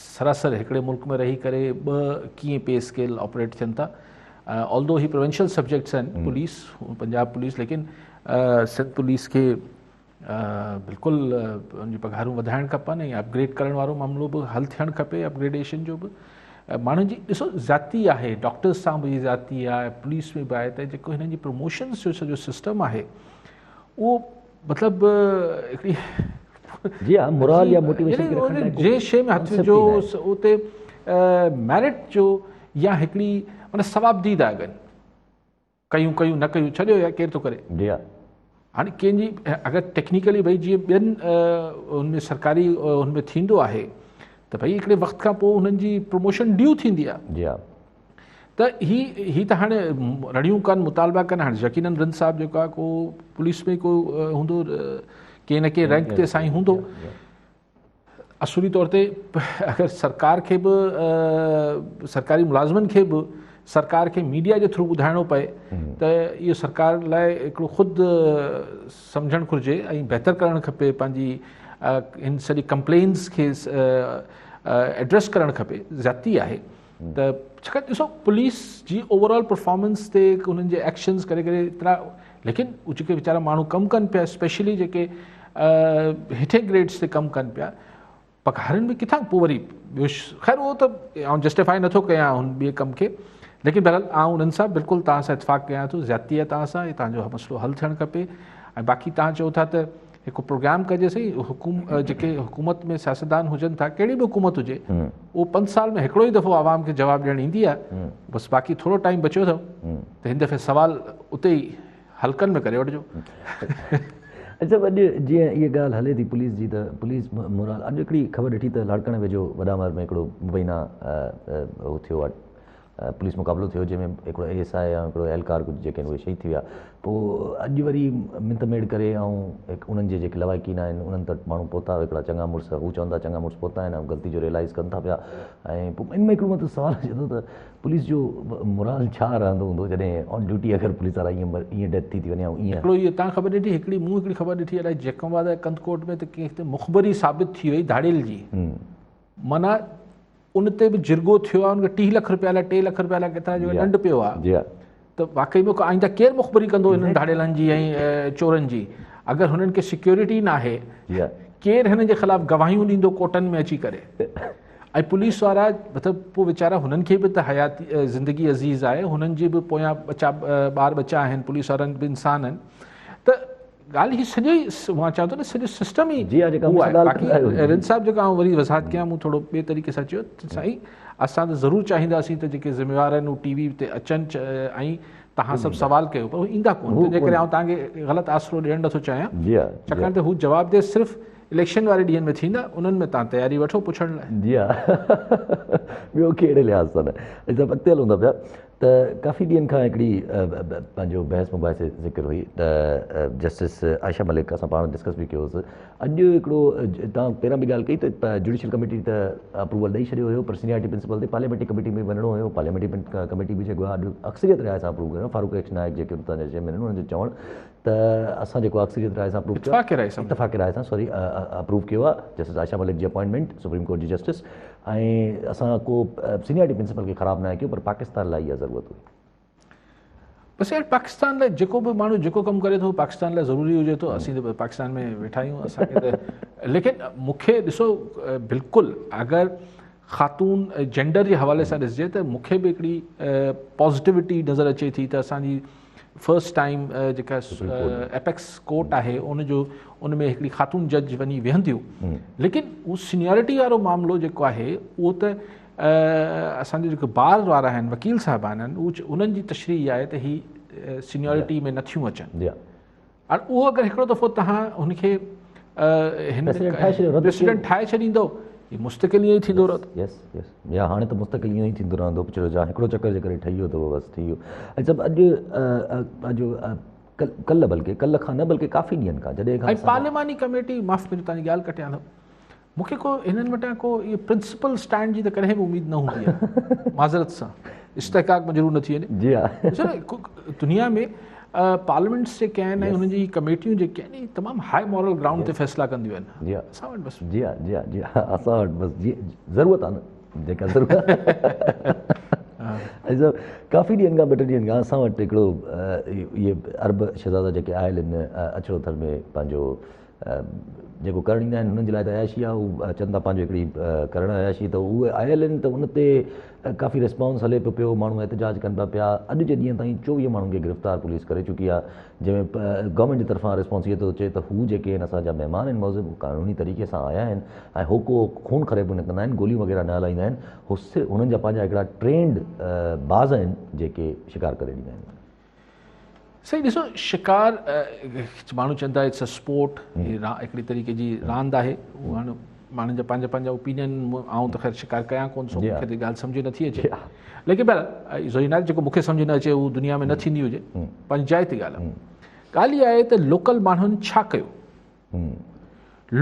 سراسر هڪڙي ملڪ ۾ رهي ڪري ٻه ڪيئن پي اسڪيل آپريٽ ٿين ٿا آلدو هي پروونشل سبجيڪٽس آهن پوليس پنجاب پوليس ليڪن سنڌ پوليس کي بلڪل ان جون پگهارون وڌائڻ کپن ۽ اپگريڊ ڪرڻ وارو معاملو به حل ٿيڻ کپي اپگريڊيشن جو به ماڻهن جي ڏسو زيادتي آهي ڊاڪٽرز سان به زيادتي آهي پوليس ۾ به آهي ته جيڪو هنن جي پروموشنس جو سڄو سسٽم آهي اهو مطلب هڪڙي جي ها مورال يا موٽيويشن کي رکڻ لاء جنهن شي ۾ هٿ جو اتي ميرٽ جو يا هڪڙي معنی ثوابديد آهي اگر ڪيون ڪيون نه ڪيون ڇڏيو يار ڪير ٿو ڪري. جي ها. هاڻي ڪنهن جي اگر ٽيڪنيڪلي ڀئي جيئن ٻين ان ۾ سرڪاري ان ۾ ٿيندو آهي ته ڀئي هڪڙي وقت کان پوء انهن جي پروموشن ڊيو ٿيندي آهي. جي ها. ته هي هي ته هاڻي رڙيون ڪن مطالبا ڪن هاڻي يقينن رند صاحب جيڪو آهي ڪو پوليس ۾ ڪو هوندو ڪنهن نه ڪنهن رينڪ تي سائين هوندو. اصولي طور تي اگر سرڪار کي به سرڪاري ملازمن کي به سرڪار کي ميڊيا جي ٿرو ٻڌائڻو پئي ته اهو سرڪار لاء هڪڙو خود سمجهڻ گهرجي ۽ بهتر ڪرڻ کپي پنهنجي هن سڄي ڪمپلينس کي ايڊريس ڪرڻ کپي زيادتي آهي ته ڇاڪاڻ ڏسو پوليس جي اوور آل پرفارمنس تي انهن جي ايڪشنز ڪري ڪري ايترا ليڪن اهي جيڪي ويچارا ماڻهو ڪم ڪن پيا اسپيشلي جيڪي هيٺين گريڊس تي ڪم ڪن پيا پگهارن ۾ ڪٿان پوء وري ٻيو خير اهو ته آئون جسٽيفائي نٿو ڪيان هن ٻئي ڪم کي ليڪن بهرحال آئون انهن سان بلڪل توهان سان اتفاق ڪيان ٿو زيادتي آهي توهان سان توهان جو مسئلو حل ٿيڻ کپي ۽ باقي توهان چئو ٿا ته هڪ پروگرام ڪجي سهي حڪوم جيڪي حڪومت ۾ سياستدان هجن ٿا ڪهڙي به حڪومت هجي اهو 5 سال ۾ هڪڙو ئي دفعو عوام کي جواب ڏيڻ ايندي آهي بس باقي ٿورو ٽائيم بچيو اٿو ته هن دفعي سوال اتي ئي حلقن ۾ ڪري وٺجو. اچا اڄ جيئن اها ڳالهه هلي ٿي پوليس جي ته پوليس مورال اڄ هڪڙي خبر ڏٺي ته لاڙڪاڻي ويجهو وڏامر ۾ هڪڙو مبينا هو ٿيو آهي پوليس مقابلو ٿيو جنهن ۾ هڪڙو اي ايس I ۽ هڪڙو اهلڪار ڪجهه جيڪي آهن اهي شهيد ٿي ويا پوء اڄ وري منت ميڙ ڪري ۽ انهن جي جيڪي لواحقين آهن انهن ته ماڻهو پهتا هڪڙا چڱا مڙس هو چون ٿا چڱا مڙس پهتا آهن ۽ غلطي جو ريئلائز ڪن ٿا پيا ۽ پوء ان ۾ هڪڙو مطلب سوال اچي ٿو ته پوليس جو مورال ڇا رهندو هوندو جڏهن آن ڊيوٽي اگر پوليس وارا ائين ائين ڊيٿ ٿي ٿي وڃي ۽ ائين هڪڙو اهو تان خبر ڏٺي هڪڙي مون هڪڙي خبر ڏٺي الائي جيڪب آباد ڪنڌڪوٽ ۾ ته ڪنهن تي مخبري ثابت ٿي وئي ڌاڙيل جي معنيٰ ان تي به جرڳو ٿيو آهي ان کي 30 لک رپيا لاء 3 لک رپيا لاء ڪيترا جو ڏنڊ پيو آهي ته واقعي ۾ آئنده ڪير مخبري ڪندو انهن ڌاڙيلن جي ۽ چورن جي اگر هنن کي سيڪيورٽي ناهي ڪير هنن جي خلاف گواهيون ڏيندو ڪورٽن ۾ اچي ڪري ۽ پوليس وارا مطلب پوء ويچارا هنن کي به ته حياتي زندگي عزيز آهي هنن جي به پويان ٻچا ٻار ٻچا آهن پوليس وارن به انسان آهن ته ڳالهه هي سڄو ئي مان چوان ٿو نه سڄو سسٽم ئي جي ها جيڪا مون ڳالهه ڪندا آهيو رند صاحب جيڪا آئون وري وضاحت ڪيان مون ٿورو ٻئي طريقي سان چيو ته سائين اسان ته ضرور چاهينداسين ته جيڪي ذميوار آهن هو ٽي وي تي اچن ۽ توهان سڀ سوال ڪيو پر هو ايندا ڪونه تنهنجي ڪري آئون توهان کي غلط آسرو ڏيڻ نٿو چاهيان جي ها ڇاڪاڻ ته هو جوابده صرف اليڪشن واري ڏينهن ۾ ٿيندا انهن ۾ توهان تياري وٺو پڇڻ لاء جي ها ٻيو ڪهڙي لحاظ سان نه اچا اڳتي هلون ٿا پيا. ته ڪافي ڏينهن کان هڪڙي پنهنجو بحث مباحثي ذڪر هئي ته جسٽس عائشه ملڪ اسان پاڻ ڊسڪس به ڪيو هوس اڄ هڪڙو توهان پهريان به ڳالهه ڪئي ته جوڊيشل ڪميٽي ته اپروول ڏئي ڇڏيو هيو پر سينيارٽي پرنسپل تي پارليامينٽري ڪميٽي ۾ وڃڻو هيو پارليامينٽري ڪميٽي به جيڪو آهي اڄ اڪثريت راء سان اپروو ڪيو فاروق ايڇ نائڪ جيڪي اتان جا چيئرمين آهن انهن جو چوڻ ته اسان جيڪو اڪثريت راء سان اپروو ڪيو اتفاق راء سان اتفاق راء سان سوري اپروو ڪيو آهي جسٽس عائشه ملڪ جي اپوائنٽمينٽ سپريم ڪورٽ جي جسٽس ۽ اسان ڪو سينيارٽي پرنسپل کي خراب ناهي ڪيو پر پاڪستان لاء اها ضرورت هئي. بس يار پاڪستان لاء جيڪو به ماڻهو جيڪو ڪم ڪري ٿو پاڪستان لاء ضروري هجي ٿو اسين ته پاڪستان ۾ ويٺا آهيون اسان کي ته ليڪن مون کي ڏسو بلڪل اگر خاتون جينڊر جي حوالي سان ڏسجي ته مون کي به هڪڙي پازيٽيوٽي نظر اچي ٿي ته اسان جي فرسٽ ٽائيم جيڪا ايپيڪس ڪورٽ آهي ان جو ان ۾ هڪڙي خاتون جج وڃي ويهنديون ليڪن اهو سينيورٽي وارو معاملو جيڪو آهي اهو ته اسان جو جيڪو بار وارا آهن وڪيل صاحبان آهن اهو انهن جي تشريح آهي ته هي سينيورٽي ۾ نٿيون اچن هاڻ اهو اگر هڪڙو دفعو توهان هن کي هن پريسيڊنٽ ٺاهي ڇڏيندو هي مستقل ائين ئي ٿيندو رهندو. يس يس يا هاڻي ته مستقل ائين ئي ٿيندو رهندو پڇڙو جا هڪڙو چڪر جي ڪري ٺهي ويو ته بس ٿي ويو ۽ سڀ اڄ اڄ ڪلهه بلڪه ڪلهه کان نه بلڪه ڪافي ڏينهن کان جڏهن کان پارلياماني ڪميٽي معاف ڪجو توهان جي ڳالهه ڪٽيان ٿو مون کي ڪو هنن وٽان ڪو اهو پرنسپل اسٽينڊ جي ته ڪڏهن به اميد نه هوندي آهي معذرت سان استحقاق مجروح نه ٿي وڃي جي ها دنيا ۾ پارليامينٽس جيڪي آهن ۽ انهن جي ڪميٽيون جيڪي آهن اهي تمام هاء مورل گرائونڊ تي فيصلا ڪنديون آهن جي ها اسان وٽ بس جي ها جي ها جي ها اسان وٽ بس جي ضرورت آهي نه جيڪا ضرورت ۽ ڪافي ڏينهن کان ٻه ٽي ڏينهن کان اسان وٽ هڪڙو اهي عرب شهزادا جيڪي آيل آهن اڇڙو ٿر ۾ پنهنجو جيڪو ڪرڻ ايندا آهن هنن جي لاء ته عياشي آهي هو اچن ٿا پنهنجو هڪڙي ڪرڻ عياشي ته اهي آيل آهن ته ان تي ڪافي ريسپانس هلي پيو پيو ماڻهو احتجاج ڪن پيا پيا اڄ جي ڏينهن تائين 24 ماڻهن کي گرفتار پوليس ڪري چڪي آهي جنهن ۾ گورنمينٽ جي طرفان ريسپانس اهو ٿو اچي ته هو جيڪي آهن اسان جا مهمان آهن مهذب قانوني طريقي سان آيا آهن ۽ هو ڪو خون خريبو نه ڪندا آهن گوليون وغيره نه هلائيندا آهن هو صرف هنن جا پنهنجا هڪڙا ٽرينڊ باز آهن جيڪي شڪار ڪري ڏيندا آهن. سائين ڏسو شڪار ماڻهو چون ٿا it's a sport هڪڙي طريقي جي راند آهي هاڻي ماڻهن جا پنهنجا پنهنجا اوپينين آئون ته خير شڪار ڪيان ڪون سو مونکي ته ڳالهه سمجهه نٿي اچي ليڪن بهرحال ضروري ناهي جيڪو مونکي سمجهه نه اچي هو دنيا ۾ نه ٿيندي هجي پنهنجي جاء تي ڳالهه آهي ڳالهه اها آهي ته لوڪل ماڻهن ڇا ڪيو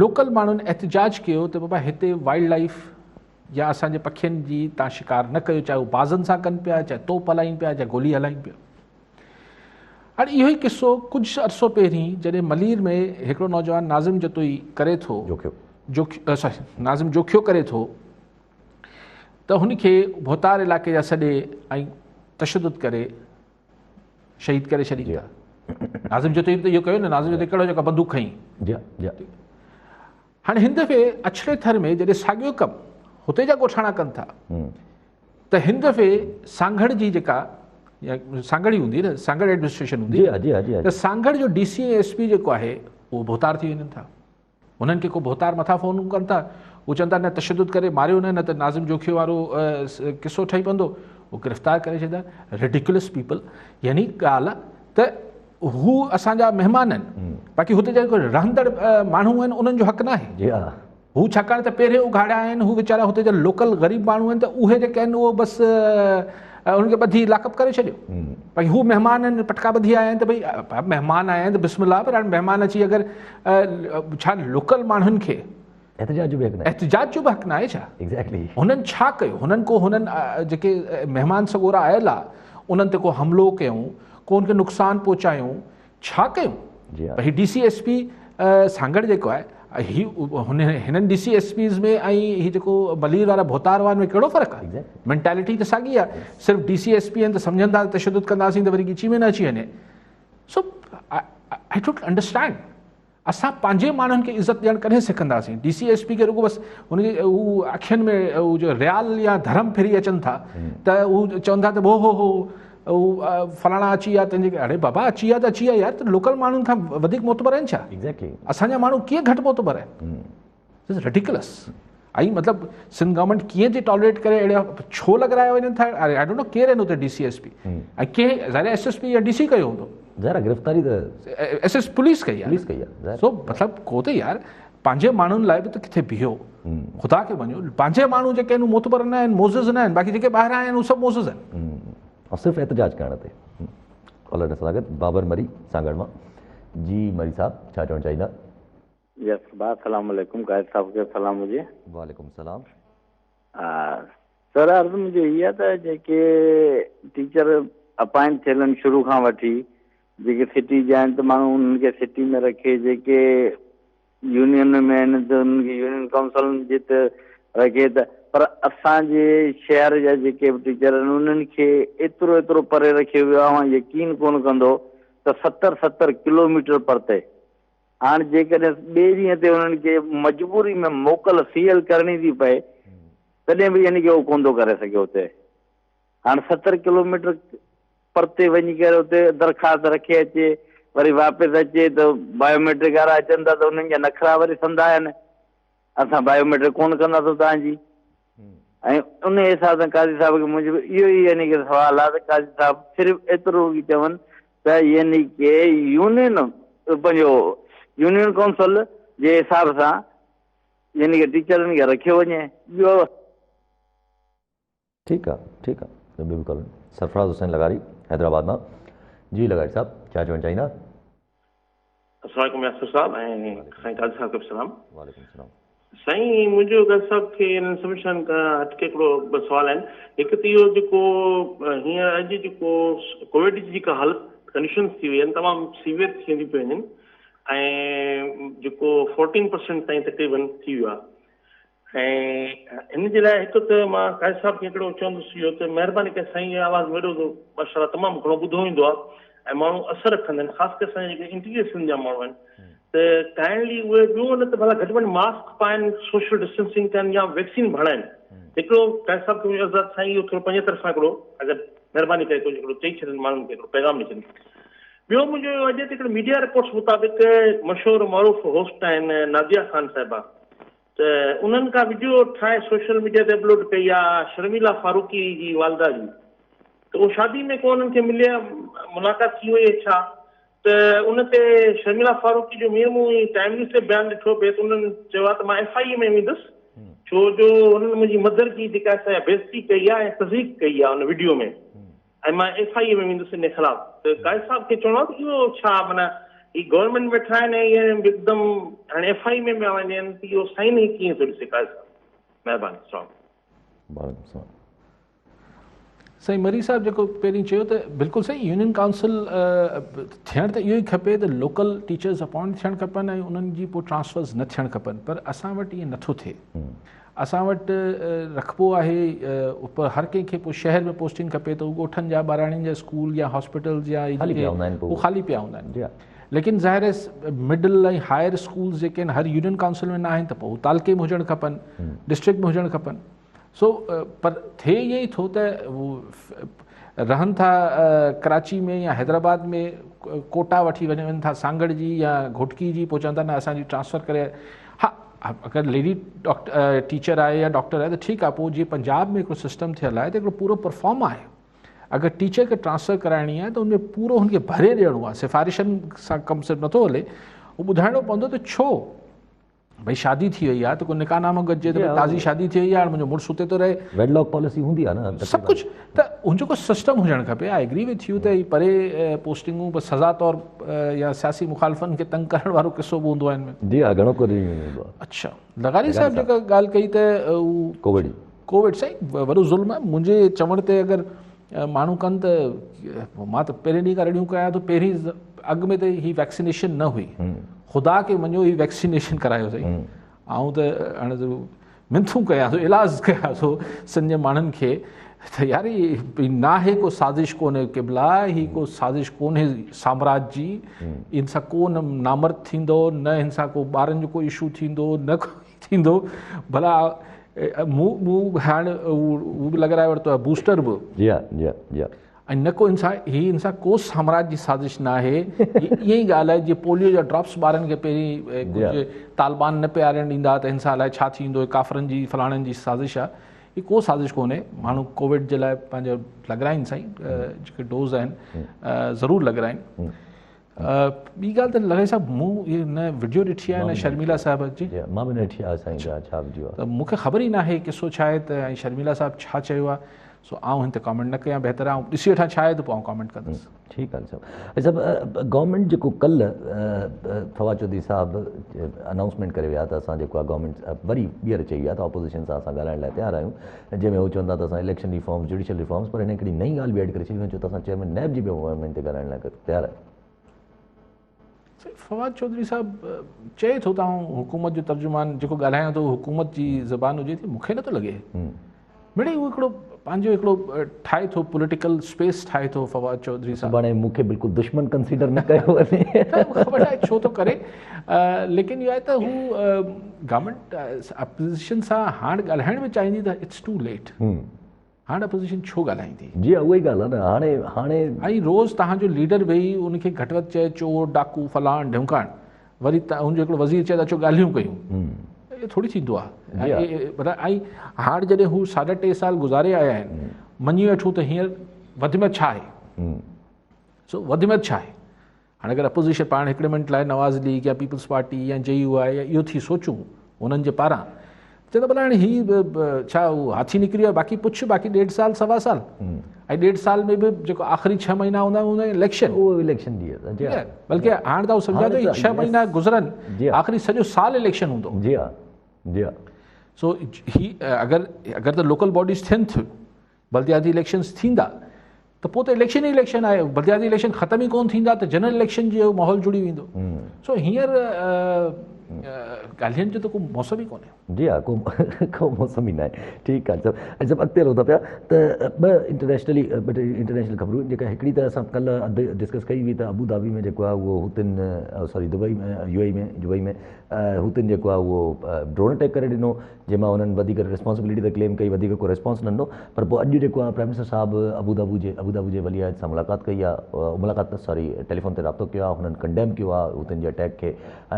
لوڪل ماڻهن احتجاج ڪيو ته بابا هتي وائلڊ لائف يا اسان جي پکين جي تان شڪار نه ڪيو چاهي هو بازن سان ڪن پيا چاهي توپ هلائين پيا چاهي گولي هلائين پيا. هاڻي اهو ئي قصو ڪجهه عرصو پهرين جڏهن ملير ۾ هڪڙو نوجوان ناظم جتوئي ڪري ٿو جوکيو سوري ناظم جوکيو ڪري ٿو ته هن کي ڀوتار علائقي جا سڏي ۽ تشدد ڪري شهيد ڪري ڇڏين ٿا. ناظم جتوئي به ته اهو ڪيو نه ناظم جتوئي ڪهڙو جيڪا بندوق کنئي. جي جي هاڻي هن دفعي اڇڙي ٿر ۾ جڏهن ساڳيو ڪم هتي جا ڳوٺاڻا ڪن ٿا ته هن دفعي سانگهڙ جي جيڪا سانگهڙ ئي هوندي نه سانگهڙ ايڊمنسٽريشن هوندي ته سانگهڙ جو ڊي سي ايس پي جيڪو آهي اهو ڀوتار ٿي وڃن ٿا انهن کي ڪو ڀوتار مٿان فون ڪن ٿا هو چون ٿا نه تشدد ڪري ماريو نه نه ته ناظم جوکيو وارو قصو ٺهي پوندو هو گرفتار ڪري ڇڏيندا ريڊيڪولس پيپل يعني ڳالهه ته هو اسان جا مهمان آهن باقي هتي جا رهندڙ ماڻهو آهن انهن جو حق ناهي جي ها هو ڇاڪاڻ ته پهرين اگهاڙا آهن هو ويچارا هتي جا لوڪل غريب ماڻهو آهن ته اهي جيڪي آهن اهو بس انهن کي ٻڌي لاڪ اپ ڪري ڇڏيو باقي هو مهمان آهن پٽڪا ٻڌي آيا آهن ته ڀئي مهمان آيا آهن ته بسم الله پر هاڻي مهمان اچي اگر ڇا لوڪل ماڻهن کي احتجاج جو به حق ناهي احتجاج جو به حق ناهي ڇا ايگزيڪٽلي هنن ڇا ڪيو هنن ڪو هنن جيڪي مهمان سڳورا آيل آ انهن تي ڪو حملو ڪيون ڪو ان کي نقصان پهچايون ڇا ڪيون جي هي D C S P Sanghar جيڪو آهي هي هن هنن ڊي سي ايس پيز ۾ ۽ هي جيڪو ملير وارا ڀوتار وارن ۾ ڪهڙو فرق آهي مينٽالٽي ته ساڳي آهي صرف ڊي سي ايس پي آهن ته سمجهن ٿا تشدد ڪنداسين ته وري ڳچي ۾ نه اچي وڃي سو I don't understand اسان پنهنجي ماڻهن کي عزت ڏيڻ ڪڏهن سکنداسين؟ ڊي سي ايس پي کي رڳو بس هن جي هو اکين ۾ هو جو ريال يا ڌرم ڦري اچن ٿا ته هو چون ٿا ته هو هو هو هو فلاڻا اچي ويا تنهنجي اڙي بابا اچي ويا ته اچي ويا يار ته لوڪل ماڻهن کان وڌيڪ معتبر آهن ڇا؟ ايگزيڪٽلي اسان جا ماڻهو ڪيئن گهٽ معتبر آهن؟ This ريڊيڪولس ۽ مطلب سنڌ گورنمينٽ ڪيئن ٿي ٽالريٽ ڪري اهڙا ڇو لڳرايا وڃن ٿا I don't know ڪير آهن اتي ڊي سي ايس پي ۽ ڪنهن ظاهر ايس ايس پي يا ڊي سي ڪيو هوندو ظاهر آهي گرفتاري ته ايس ايس پوليس ڪئي آهي پوليس ڪئي آهي سو مطلب ڪو ته يار پنهنجي ماڻهن لاء به ته ڪٿي بيهو خدا کي وڃو پنهنجي ماڻهو جيڪي آهن معتبر نه آهن معزز نه آهن باقي جيڪي ٻاهران آهن هو سڀ معزز آهن. ۽ صرف احتجاج ڪرڻ تي. ڪالر سان گڏ بابر مري سانگهڙ مان. جي مري صاحب ڇا چوڻ چاهيندا؟ يس ڀاء سلام عليڪم قائد صاحب کي سلام هجي. وعليڪم السلام. سر عرض منهنجو هي آهي ته جيڪي ٽيچر اپائنٽ ٿيل آهن شروع کان وٺي جيڪي سٽي جا آهن ته ماڻهو انهن کي سٽي ۾ رکي جيڪي يونين ۾ آهن ته انهن کي يونين ڪائونسلن جي ته رکي ته پر اسان جي شهر جا جيڪي به ٽيچر آهن انهن کي ايترو ايترو پري رکيو ويو آهي اوهان يقين ڪونه ڪندو ته ستر ستر ڪلوميٽر پرتي هاڻ جيڪڏهن ٻئي ڏينهن تي انهن کي مجبوري ۾ موڪل سي ايل ڪرڻي ٿي پئي تڏهن به يعني ڪي اهو ڪونه ٿو ڪري سگهي اتي هاڻ 70 ڪلوميٽر پرتي وڃي ڪري اتي درخواست رکي اچي وري واپس اچي ته بايوميٽرڪ وارا اچن ٿا ته انهن جا نخرا وري سندا آهن اسان بايوميٽرڪ ڪونه ڪنداسون توهان جي ۽ ان حساب سان قاضي صاحب کي منهنجو اهو ئي يعني ڪي سوال آهي ته قاضي صاحب صرف ايترو ئي چون ته يعني ڪي يونين پنهنجو يونين ڪائونسل جي حساب سان يعني ڪي ٽيچرن کي رکيو وڃي ٻيو ٺيڪ آ ٺيڪ آ ٻيو به ڪالر سرفراز حسين لغاري حيدرآباد مان جي لغاري صاحب ڇا چوڻ چاهيندا. السلام عليڪم ياسر صاحب ۽ سائين قاضي صاحب کي به سلام. وعليڪم السلام. سائين منهنجو قاضي صاحب کي انهن سڀني شين کان هٽ ڪي هڪڙو ٻه سوال آهن هڪ ته اهو جيڪو هينئر اڄ جيڪو ڪووڊ جي جيڪا حالت ڪنڊيشنز ٿي وئي آهن تمام سيويئر ٿينديون پيون وڃن ۽ جيڪو فورٽين پرسنٽ تائين تقريبن ٿي ويو آهي ۽ هن جي لاء هڪ ته مان قاضي صاحب کي هڪڙو چوندس اهو ته مهرباني ڪري سائين جو آواز ميڏو ته ماشاء الله تمام گهڻو ٻڌو ويندو آهي ۽ ماڻهو اثر رکندا آهن خاص ڪري اسان جا جيڪي انٽيريئر سنڌ جا ماڻهو آهن ته ڪائنڊلي اهي ٻيو نه ته ڀلا گهٽ ۾ گهٽ ماسڪ پائن سوشل ڊسٽنسنگ ڪن يا ويڪسين هڻائن هڪڙو قاضي صاحب کي منهنجو عرض آهي سائين اهو ٿورو پنهنجي طرفان هڪڙو اگر مهرباني ڪري ڪجهه هڪڙو چئي ڇڏن ماڻهن کي هڪڙو پيغام ڏئي ڇڏن ٻيو منهنجو اڄ تي هڪڙو ميڊيا رپورٽس مطابق مشهور معروف هوسٽ آهن ناديه خان صاحبه ته انهن ڪا وڊيو ٺاهي سوشل ميڊيا تي اپلوڊ ڪئي آ شرميلا فاروقي جي والده جي ته اهو شادي ۾ ڪو انهن کي مليا ملاقات ٿي وئي ڇا ته ان تي شرميلا فاروقي جو مير مون ٽائيم نيوز تي بيان ڏٺو پئي ته انهن چيو آ ته مان ايف I اي ۾ ويندس ڇو جو انهن منهنجي مدر جي جيڪا سا بيعزتي ڪئي آ ۽ تضحيڪ ڪئي آ ان وڊيو ۾ ۽ مان ايف I اي ۾ ويندس ان خلاف ته قائد صاحب کي چوڻو آهي ته اهو ڇا معنيٰ هي گورنمينٽ ويٺا آهن ۽ اهي هڪدم هاڻي ايف I اي ۾ پيا وڃن ته اهو سائين هي ڪيئن ٿو ڏسي قائد صاحب مهرباني السلام وعليڪم السلام. سائين مري صاحب جيڪو پهرين چيو ته بلڪل صحيح يونين ڪائونسل ٿيڻ ته اهو ئي کپي ته لوڪل ٽيچرز اپوائنٽ ٿيڻ کپن ۽ انهن جي پوء ٽرانسفرز نه ٿيڻ کپن پر اسان وٽ ائين نٿو ٿئي اسان وٽ رکبو آهي پر هر ڪنهن کي پوء شهر ۾ پوسٽنگ کپي ته هو ڳوٺن جا ٻهراڙين جا اسڪول يا هاسپيٽلز يا خالي پيا هوندا آهن پوء خالي پيا هوندا آهن ليڪن ظاهر آهي مڊل ۽ هائر اسڪولز جيڪي آهن هر يونين ڪائونسل ۾ نه آهن ته پوء هو تعلقي ۾ هجڻ کپن ڊسٽرڪٽ ۾ هجڻ کپن سو پر ٿئي ائين ئي ٿو ته رهن ٿا ڪراچي ۾ يا حيدرآباد ۾ ڪوٽا وٺي وڃن ٿا سانگهڙ جي يا گهوٽڪي جي پوء چون ٿا نه اسان جي ٽرانسفر ڪري ها اگر ليڊي ڊاڪٽر ٽيچر آهي يا ڊاڪٽر آهي ته ٺيڪ آهي پوء جيئن پنجاب ۾ هڪڙو سسٽم ٿيل آهي ته هڪڙو پورو پرفارم آهي اگر ٽيچر کي ٽرانسفر ڪرائڻي آهي ته ان ۾ پورو هن کي ڀري ڏيڻو آهي سفارشن سان ڪم صرف نٿو هلي اهو ٻڌائڻو پوندو ته ڇو ڀئي شادي ٿي وئي آهي ته ڪو نڪاح نامو گڏجي ته تازي شادي ٿي وئي آهي منهنجو مڙس اتي ٿو رهي ويڊ لاڪ پاليسي هوندي آهي نه سڀ ڪجهه ته ان جو ڪو سسٽم هجڻ کپي I agree with you ته هي پري پوسٽنگون بس سزا طور يا سياسي مخالفن کي تنگ ڪرڻ وارو قصو به هوندو آهي ان ۾ جي ها گهڻو ڪري ائين هوندو آهي اڇا لغاري صاحب جيڪا ڳالهه ڪئي ته ڪووڊ ڪووڊ سائين وڏو ظلم آهي منهنجي چوڻ تي اگر ماڻهو ڪن ته مان ته پهرين ڏينهن کان رڙيون ڪيان ٿو پهرين اڳ ۾ ته هي ويڪسينيشن نه هئي خدا کي مڃو هي ويڪسينيشن ڪرايو سائين آئون ته هاڻي منٿون ڪيان ٿو ايلاز ڪيان ٿو سنڌ جي ماڻهن کي ته يار هي ناهي ڪو سازش ڪونهي قبلا هي ڪو سازش ڪونهي سامراج جي ان سان ڪو نه نامرد ٿيندو نه هن سان ڪو ٻارن جو ڪو اشو ٿيندو نه ڪو ٿيندو ڀلا مون مون هاڻ هو به لڳرائي ورتو آهي بوسٽر به جي ها جي ها جي ها ۽ نه ڪو انسان هي انسان ڪو سامراج جي سازش نه آهي هي ائين ئي ڳالهه آهي جيئن پوليو جا ڊراپس ٻارن کي پهرين ڪجهه طالبان نه پيارڻ ڏيندا ته هن سان الائي ڇا ٿيندو ڪافرن جي فلاڻن جي سازش آهي هي ڪو سازش ڪونهي ماڻهو ڪووڊ جي لاء پنهنجو لڳرائين سائين جيڪي ڊوز آهن ضرور لڳرائين. ٻي ڳالهه ته لغاري صاحب مون اهي نه وڊيو ڏٺي آهي نه شرميلا صاحب جي. مان به نه ڏٺي آهي سائين ڇا وڊيو آهي. ته مون کي خبر ئي ناهي قصو ڇا آهي ته ۽ شرميلا صاحب ڇا چيو آهي سو آئون هن تي ڪامينٽ نه ڪيان بهتر آهي آئون ڏسي وٺان ڇا آهي ته پوء آئون ڪامينٽ ڪندس. ٺيڪ آهي صاحب صاحب گورنمينٽ جيڪو ڪلهه فواد چوڌري صاحب انائونسمينٽ ڪري ويا ته اسان جيڪو آهي گورنمينٽ وري ٻيهر چئي ويا ته اپوزيشن سان اسان ڳالهائڻ لاء تيار آهيون جنهن ۾ هو چون ٿا ته اسان اليڪشن ريفارمز جوڊيشل ريفارمز پر هن هڪڙي نئين ڳالهه به ايڊ ڪري ڇڏي هن چيو ته اسان چيئرمين نيب جي به اپوائنٽمينٽ تي ڳالهائڻ لاء تيار آهيون. سائين فواد چوڌري صاحب چئي ٿو ته آئون حڪومت جو ترجمان جيڪو ڳالهايان ٿو حڪومت جي زبان هجي ٿي مون کي نٿو لڳي مڙئي هو هڪڙو پنهنجو هڪڙو ٺاهي ٿو پوليٽيڪل اسپيس ٺاهي ٿو فواد چوڌري صاحب. سڀاڻي مون کي بلڪل دشمن ڪنسيڊر نه ڪيو وڃي. خبر ناهي ڇو ٿو ڪري ليڪن اهو آهي ته هو گورنمينٽ اپوزيشن سان هاڻ ڳالهائڻ به چاهيندي ته it's two late. هاڻ اپوزيشن ڇو ڳالهائيندي؟ جي اها ئي ڳالهه آهي نه هاڻي هاڻي. ۽ روز توهان جو ليڊر ويهي ان کي گهٽ وڌ چئي چور ڊاڪو فلاڻ ڍمڪاڻ وري ان جو هڪڙو وزير چئي ته اچو ڳالهيون ڪيون اهو ٿوري ٿيندو آهي ۽ هاڻ جڏهن هو ساڍا ٽي سال گذاري آيا آهن مڃي وٺون ته هينئر وڌ ۾ ڇا آهي سو وڌ ۾ ڇا آهي هاڻي اگر اپوزيشن پاڻ هڪڙي منٽ لاء نواز ليگ يا پيپلز پارٽي يا جي يو آء يا اهو ٿي سوچون انهن جي پاران چئي ته ڀلا هاڻي هي ڇا هو هاٿي نڪري ويو باقي پڇ باقي ڏيڍ سال سوا سال ۽ ڏيڍ سال ۾ به جيڪو آخري ڇهه مهينا هوندا هوندا اليڪشن اهو اليڪشن جي جي ها بلڪه هاڻ ته سمجهان ٿو ڇهه مهينا گذرن آخري سڄو سال اليڪشن هوندو جي ها جي ها سو هي اگر اگر ته لوڪل باڊيز ٿين ٿيون بلدياتي اليڪشنز ٿيندا ته پوء ته اليڪشن ئي اليڪشن آهي بلدياتي اليڪشن ختم ئي ڪون ٿيندا ته جنرل اليڪشن جو ماحول جڙي ويندو سو هينئر ڳالهين جو ته ڪو موسم ئي ڪونهي. جي ها ڪو ڪو موسم ئي ناهي ٺيڪ آهي سڀ سڀ اڳتي هلون ٿا پيا ته ٻه انٽرنيشنلي ٻه ٽي انٽرنيشنل خبرون جيڪا هڪڙي ته اسان ڪلهه اڌ ڊسڪس ڪئي هئي ته ابو ڌابي ۾ جيڪو آهي اهو هوتن سوري دبئي ۾ يو اي ۾ دبئي ۾ هوتن جيڪو آهي اهو ڊرون اٽيڪ ڪري ڏنو جنهن مان انهن وڌيڪ ريسپانسبلٽي ته ڪليم ڪئي وڌيڪ ڪو ريسپانس نه ڏنو پر پوء اڄ جيڪو آهي پرائم منسٽر صاحب ابوڌابو جي ابوڌابو جي ولي عهد سان ملاقات ڪئي آهي ملاقات نه سوري ٽيليفون تي رابطو ڪيو آهي هنن ڪنڊيم ڪيو آهي هوتين جي اٽيڪ کي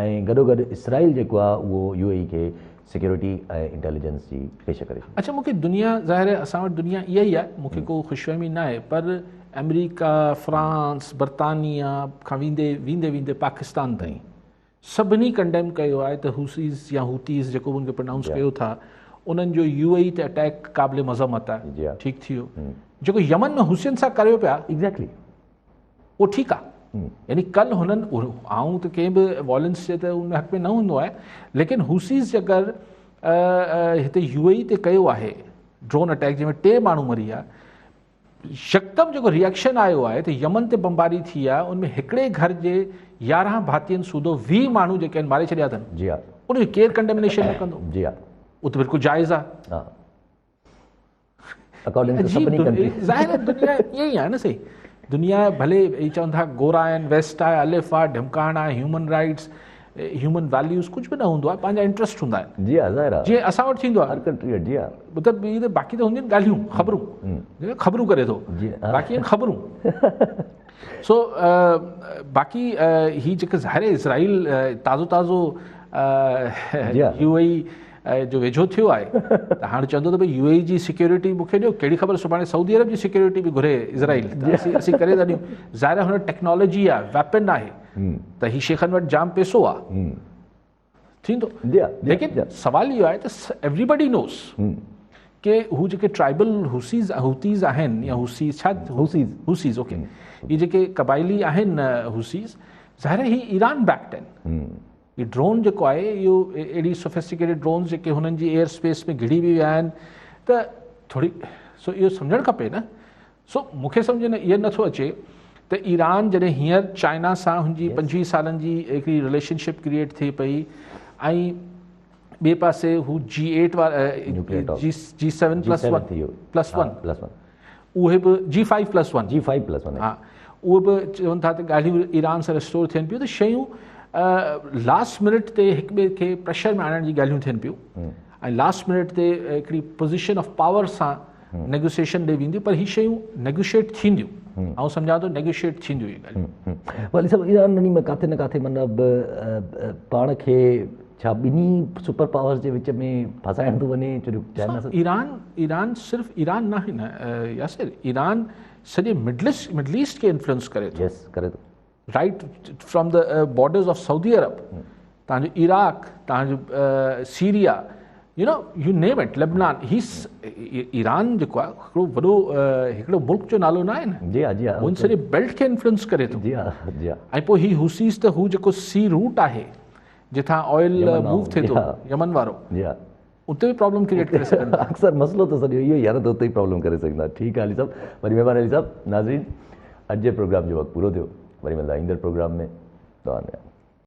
۽ گڏو گڏ اسرائيل جيڪو آهي اهو يو اي اي کي سيڪيورٽي ۽ انٽيليجنس جي پيش ڪري ڇڏي. اڇا مونکي دنيا ظاهر آهي اسان وٽ دنيا اها ئي آهي مونکي ڪو خوشفهمي نه آهي پر آمريڪا فرانس برطانيا کان ويندي ويندي ويندي پاڪستان تائين سڀني ڪنڊيم ڪيو آهي ته حوثيز يا حوثيز جيڪو به ان کي پرنائونس ڪيو ٿا انهن جو يو اي اي تي اٽيڪ قابل مذمت آهي ٺيڪ ٿي ويو جيڪو يمن ۾ حوثين سان ڪريو پيا ايگزيڪٽلي اهو ٺيڪ آهي يعني ڪل هنن آئون ته ڪنهن به وائلنس جي ته ان حق ۾ نه هوندو آهي ليڪن حوثيز اگر هتي يو اي اي تي ڪيو آهي ڊرون اٽيڪ جنهن ۾ ٽي ماڻهو مري ويا يڪدم جيڪو ريئڪشن آيو آهي ته يمن تي بمباري ٿي آهي ان ۾ هڪڙي گهر جي 11 ڀاتين سوڌو 20 ماڻهو جيڪي آهن ماري ڇڏيا اٿن جي ها ان جو ڪير ڪنڊيمنيشن نه ڪندو جي ها اهو ته بلڪل جائز آهي ها اڪارڊنگ ٽو سڀني ڪنٽريز ظاهر آهي دنيا ائين ئي آهي نه سهي دنيا ڀلي هي چون ٿا گورا آهن ويسٽ آهي الف آهي ڍمڪاڻ آهي هيومن رائٽس هيومن ويليوز ڪجهه به نه هوندو آهي پنهنجا انٽرسٽ هوندا آهن جي ها ظاهر آهي جيئن اسان وٽ ٿيندو آهي هر ڪنٽري وٽ جي ها مطلب هي ته باقي ته هونديون آهن ڳالهيون خبرون خبرون ڪري ٿو باقي آهن خبرون سو باقي هي جيڪي ظاهر اسرائيل تازو تازو يو اي جو ويجهو ٿيو آهي ته هاڻي چوندو ته ڀئي يو اي جي سيڪيورٽي مون کي ڏيو ڪهڙي خبر سڀاڻي سعودي عرب جي سيڪيورٽي به گهري اسرائيل ته اسين اسين ڪري ٿا ڏيون ظاهر آهي هن ٽيڪنالاجي آهي ويپن آهي ته هي شيخن وٽ جام پيسو آ ٿيندو ليڪن سوال اهو آهي ته ايوري بڊي نوز ڪي هو جيڪي ٽرائبل حوثيز حوثيز آهن يا حوثيز ڇا حوثيز حوثيز اوڪي هي جيڪي قبائلي آهن حوثيز ظاهر هي ايران بيڪڊ آهن هي ڊرون جيڪو آهي اهو اهڙي سوفسٽيڪيٽيڊ ڊرونز جيڪي هنن جي ايئر اسپيس ۾ گهڙي به ويا آهن ته ٿوري سو اهو سمجهڻ کپي نه سو مون کي سمجهه ۾ اهو نٿو اچي ته ايران جڏهن هينئر چائنا سان هن جي 25 سالن جي هڪڙي رليشن شپ ڪريئيٽ ٿئي پئي ۽ ٻئي پاسي هو جي 8 وارا جي 7 پلس 1 پلس 1 اهي به جي 5 پلس 1 جي 5 پلس 1 ها اهي به چون ٿا ته ڳالهيون ايران سان ريسٽور ٿين پيون ته شيون لاسٽ منٽ تي هڪ ٻئي کي پريشر ۾ آڻڻ جي ڳالهيون ٿين پيون ۽ لاسٽ منٽ تي هڪڙي پوزيشن آف پاور سان نيگوسيشن ڏي وينديون پر هي شيون نيگوشيٽ ٿينديون آئون سمجهان ٿو نيگوشيٽ ٿينديون اهي ڳالهيون. والي صاحب ايران انهي ۾ ڪاٿي نه ڪاٿي مطلب پاڻ کي ڇا ٻنهي سپر پاورز جي وچ ۾ ڦاسائڻ ٿو وڃي ڇو جو چائنا سان ايران ايران صرف ايران ناهي نه ياسر ايران سڄي مڊل ايسٽ کي انفلوئنس ڪري ٿو يس ڪري ٿو. Right from the borders of Saudi Arab, توهان جو عراق، توهان جو Syria, you know you name it, لبنان، هي ايران جيڪو آهي هڪڙو وڏو هڪڙو ملڪ جو نالو نه آهي نه، جي ها جي ها، هن سڄي بيلٽ کي انفلوئنس ڪري ٿو. جي ها جي ها. ۽ پوء هي حوثيز ته هو جيڪو سي روٽ آهي جتان آئل موو ٿئي ٿو يمن وارو، جي ها، اتي به پرابلم ڪريئيٽ ڪري سگهن ٿا. اڪثر مسئلو ته سڄو اهو ئي آهي نه ته اتي ئي پرابلم ڪري سگهن ٿا. ٺيڪ آهي علي صاحب، وڏي مهرباني علي صاحب. ناظرين اڄ جي پروگرام جو وقت پورو ٿيو، وري ملندا ايندڙ پروگرام ۾. دعا ۾ ياد.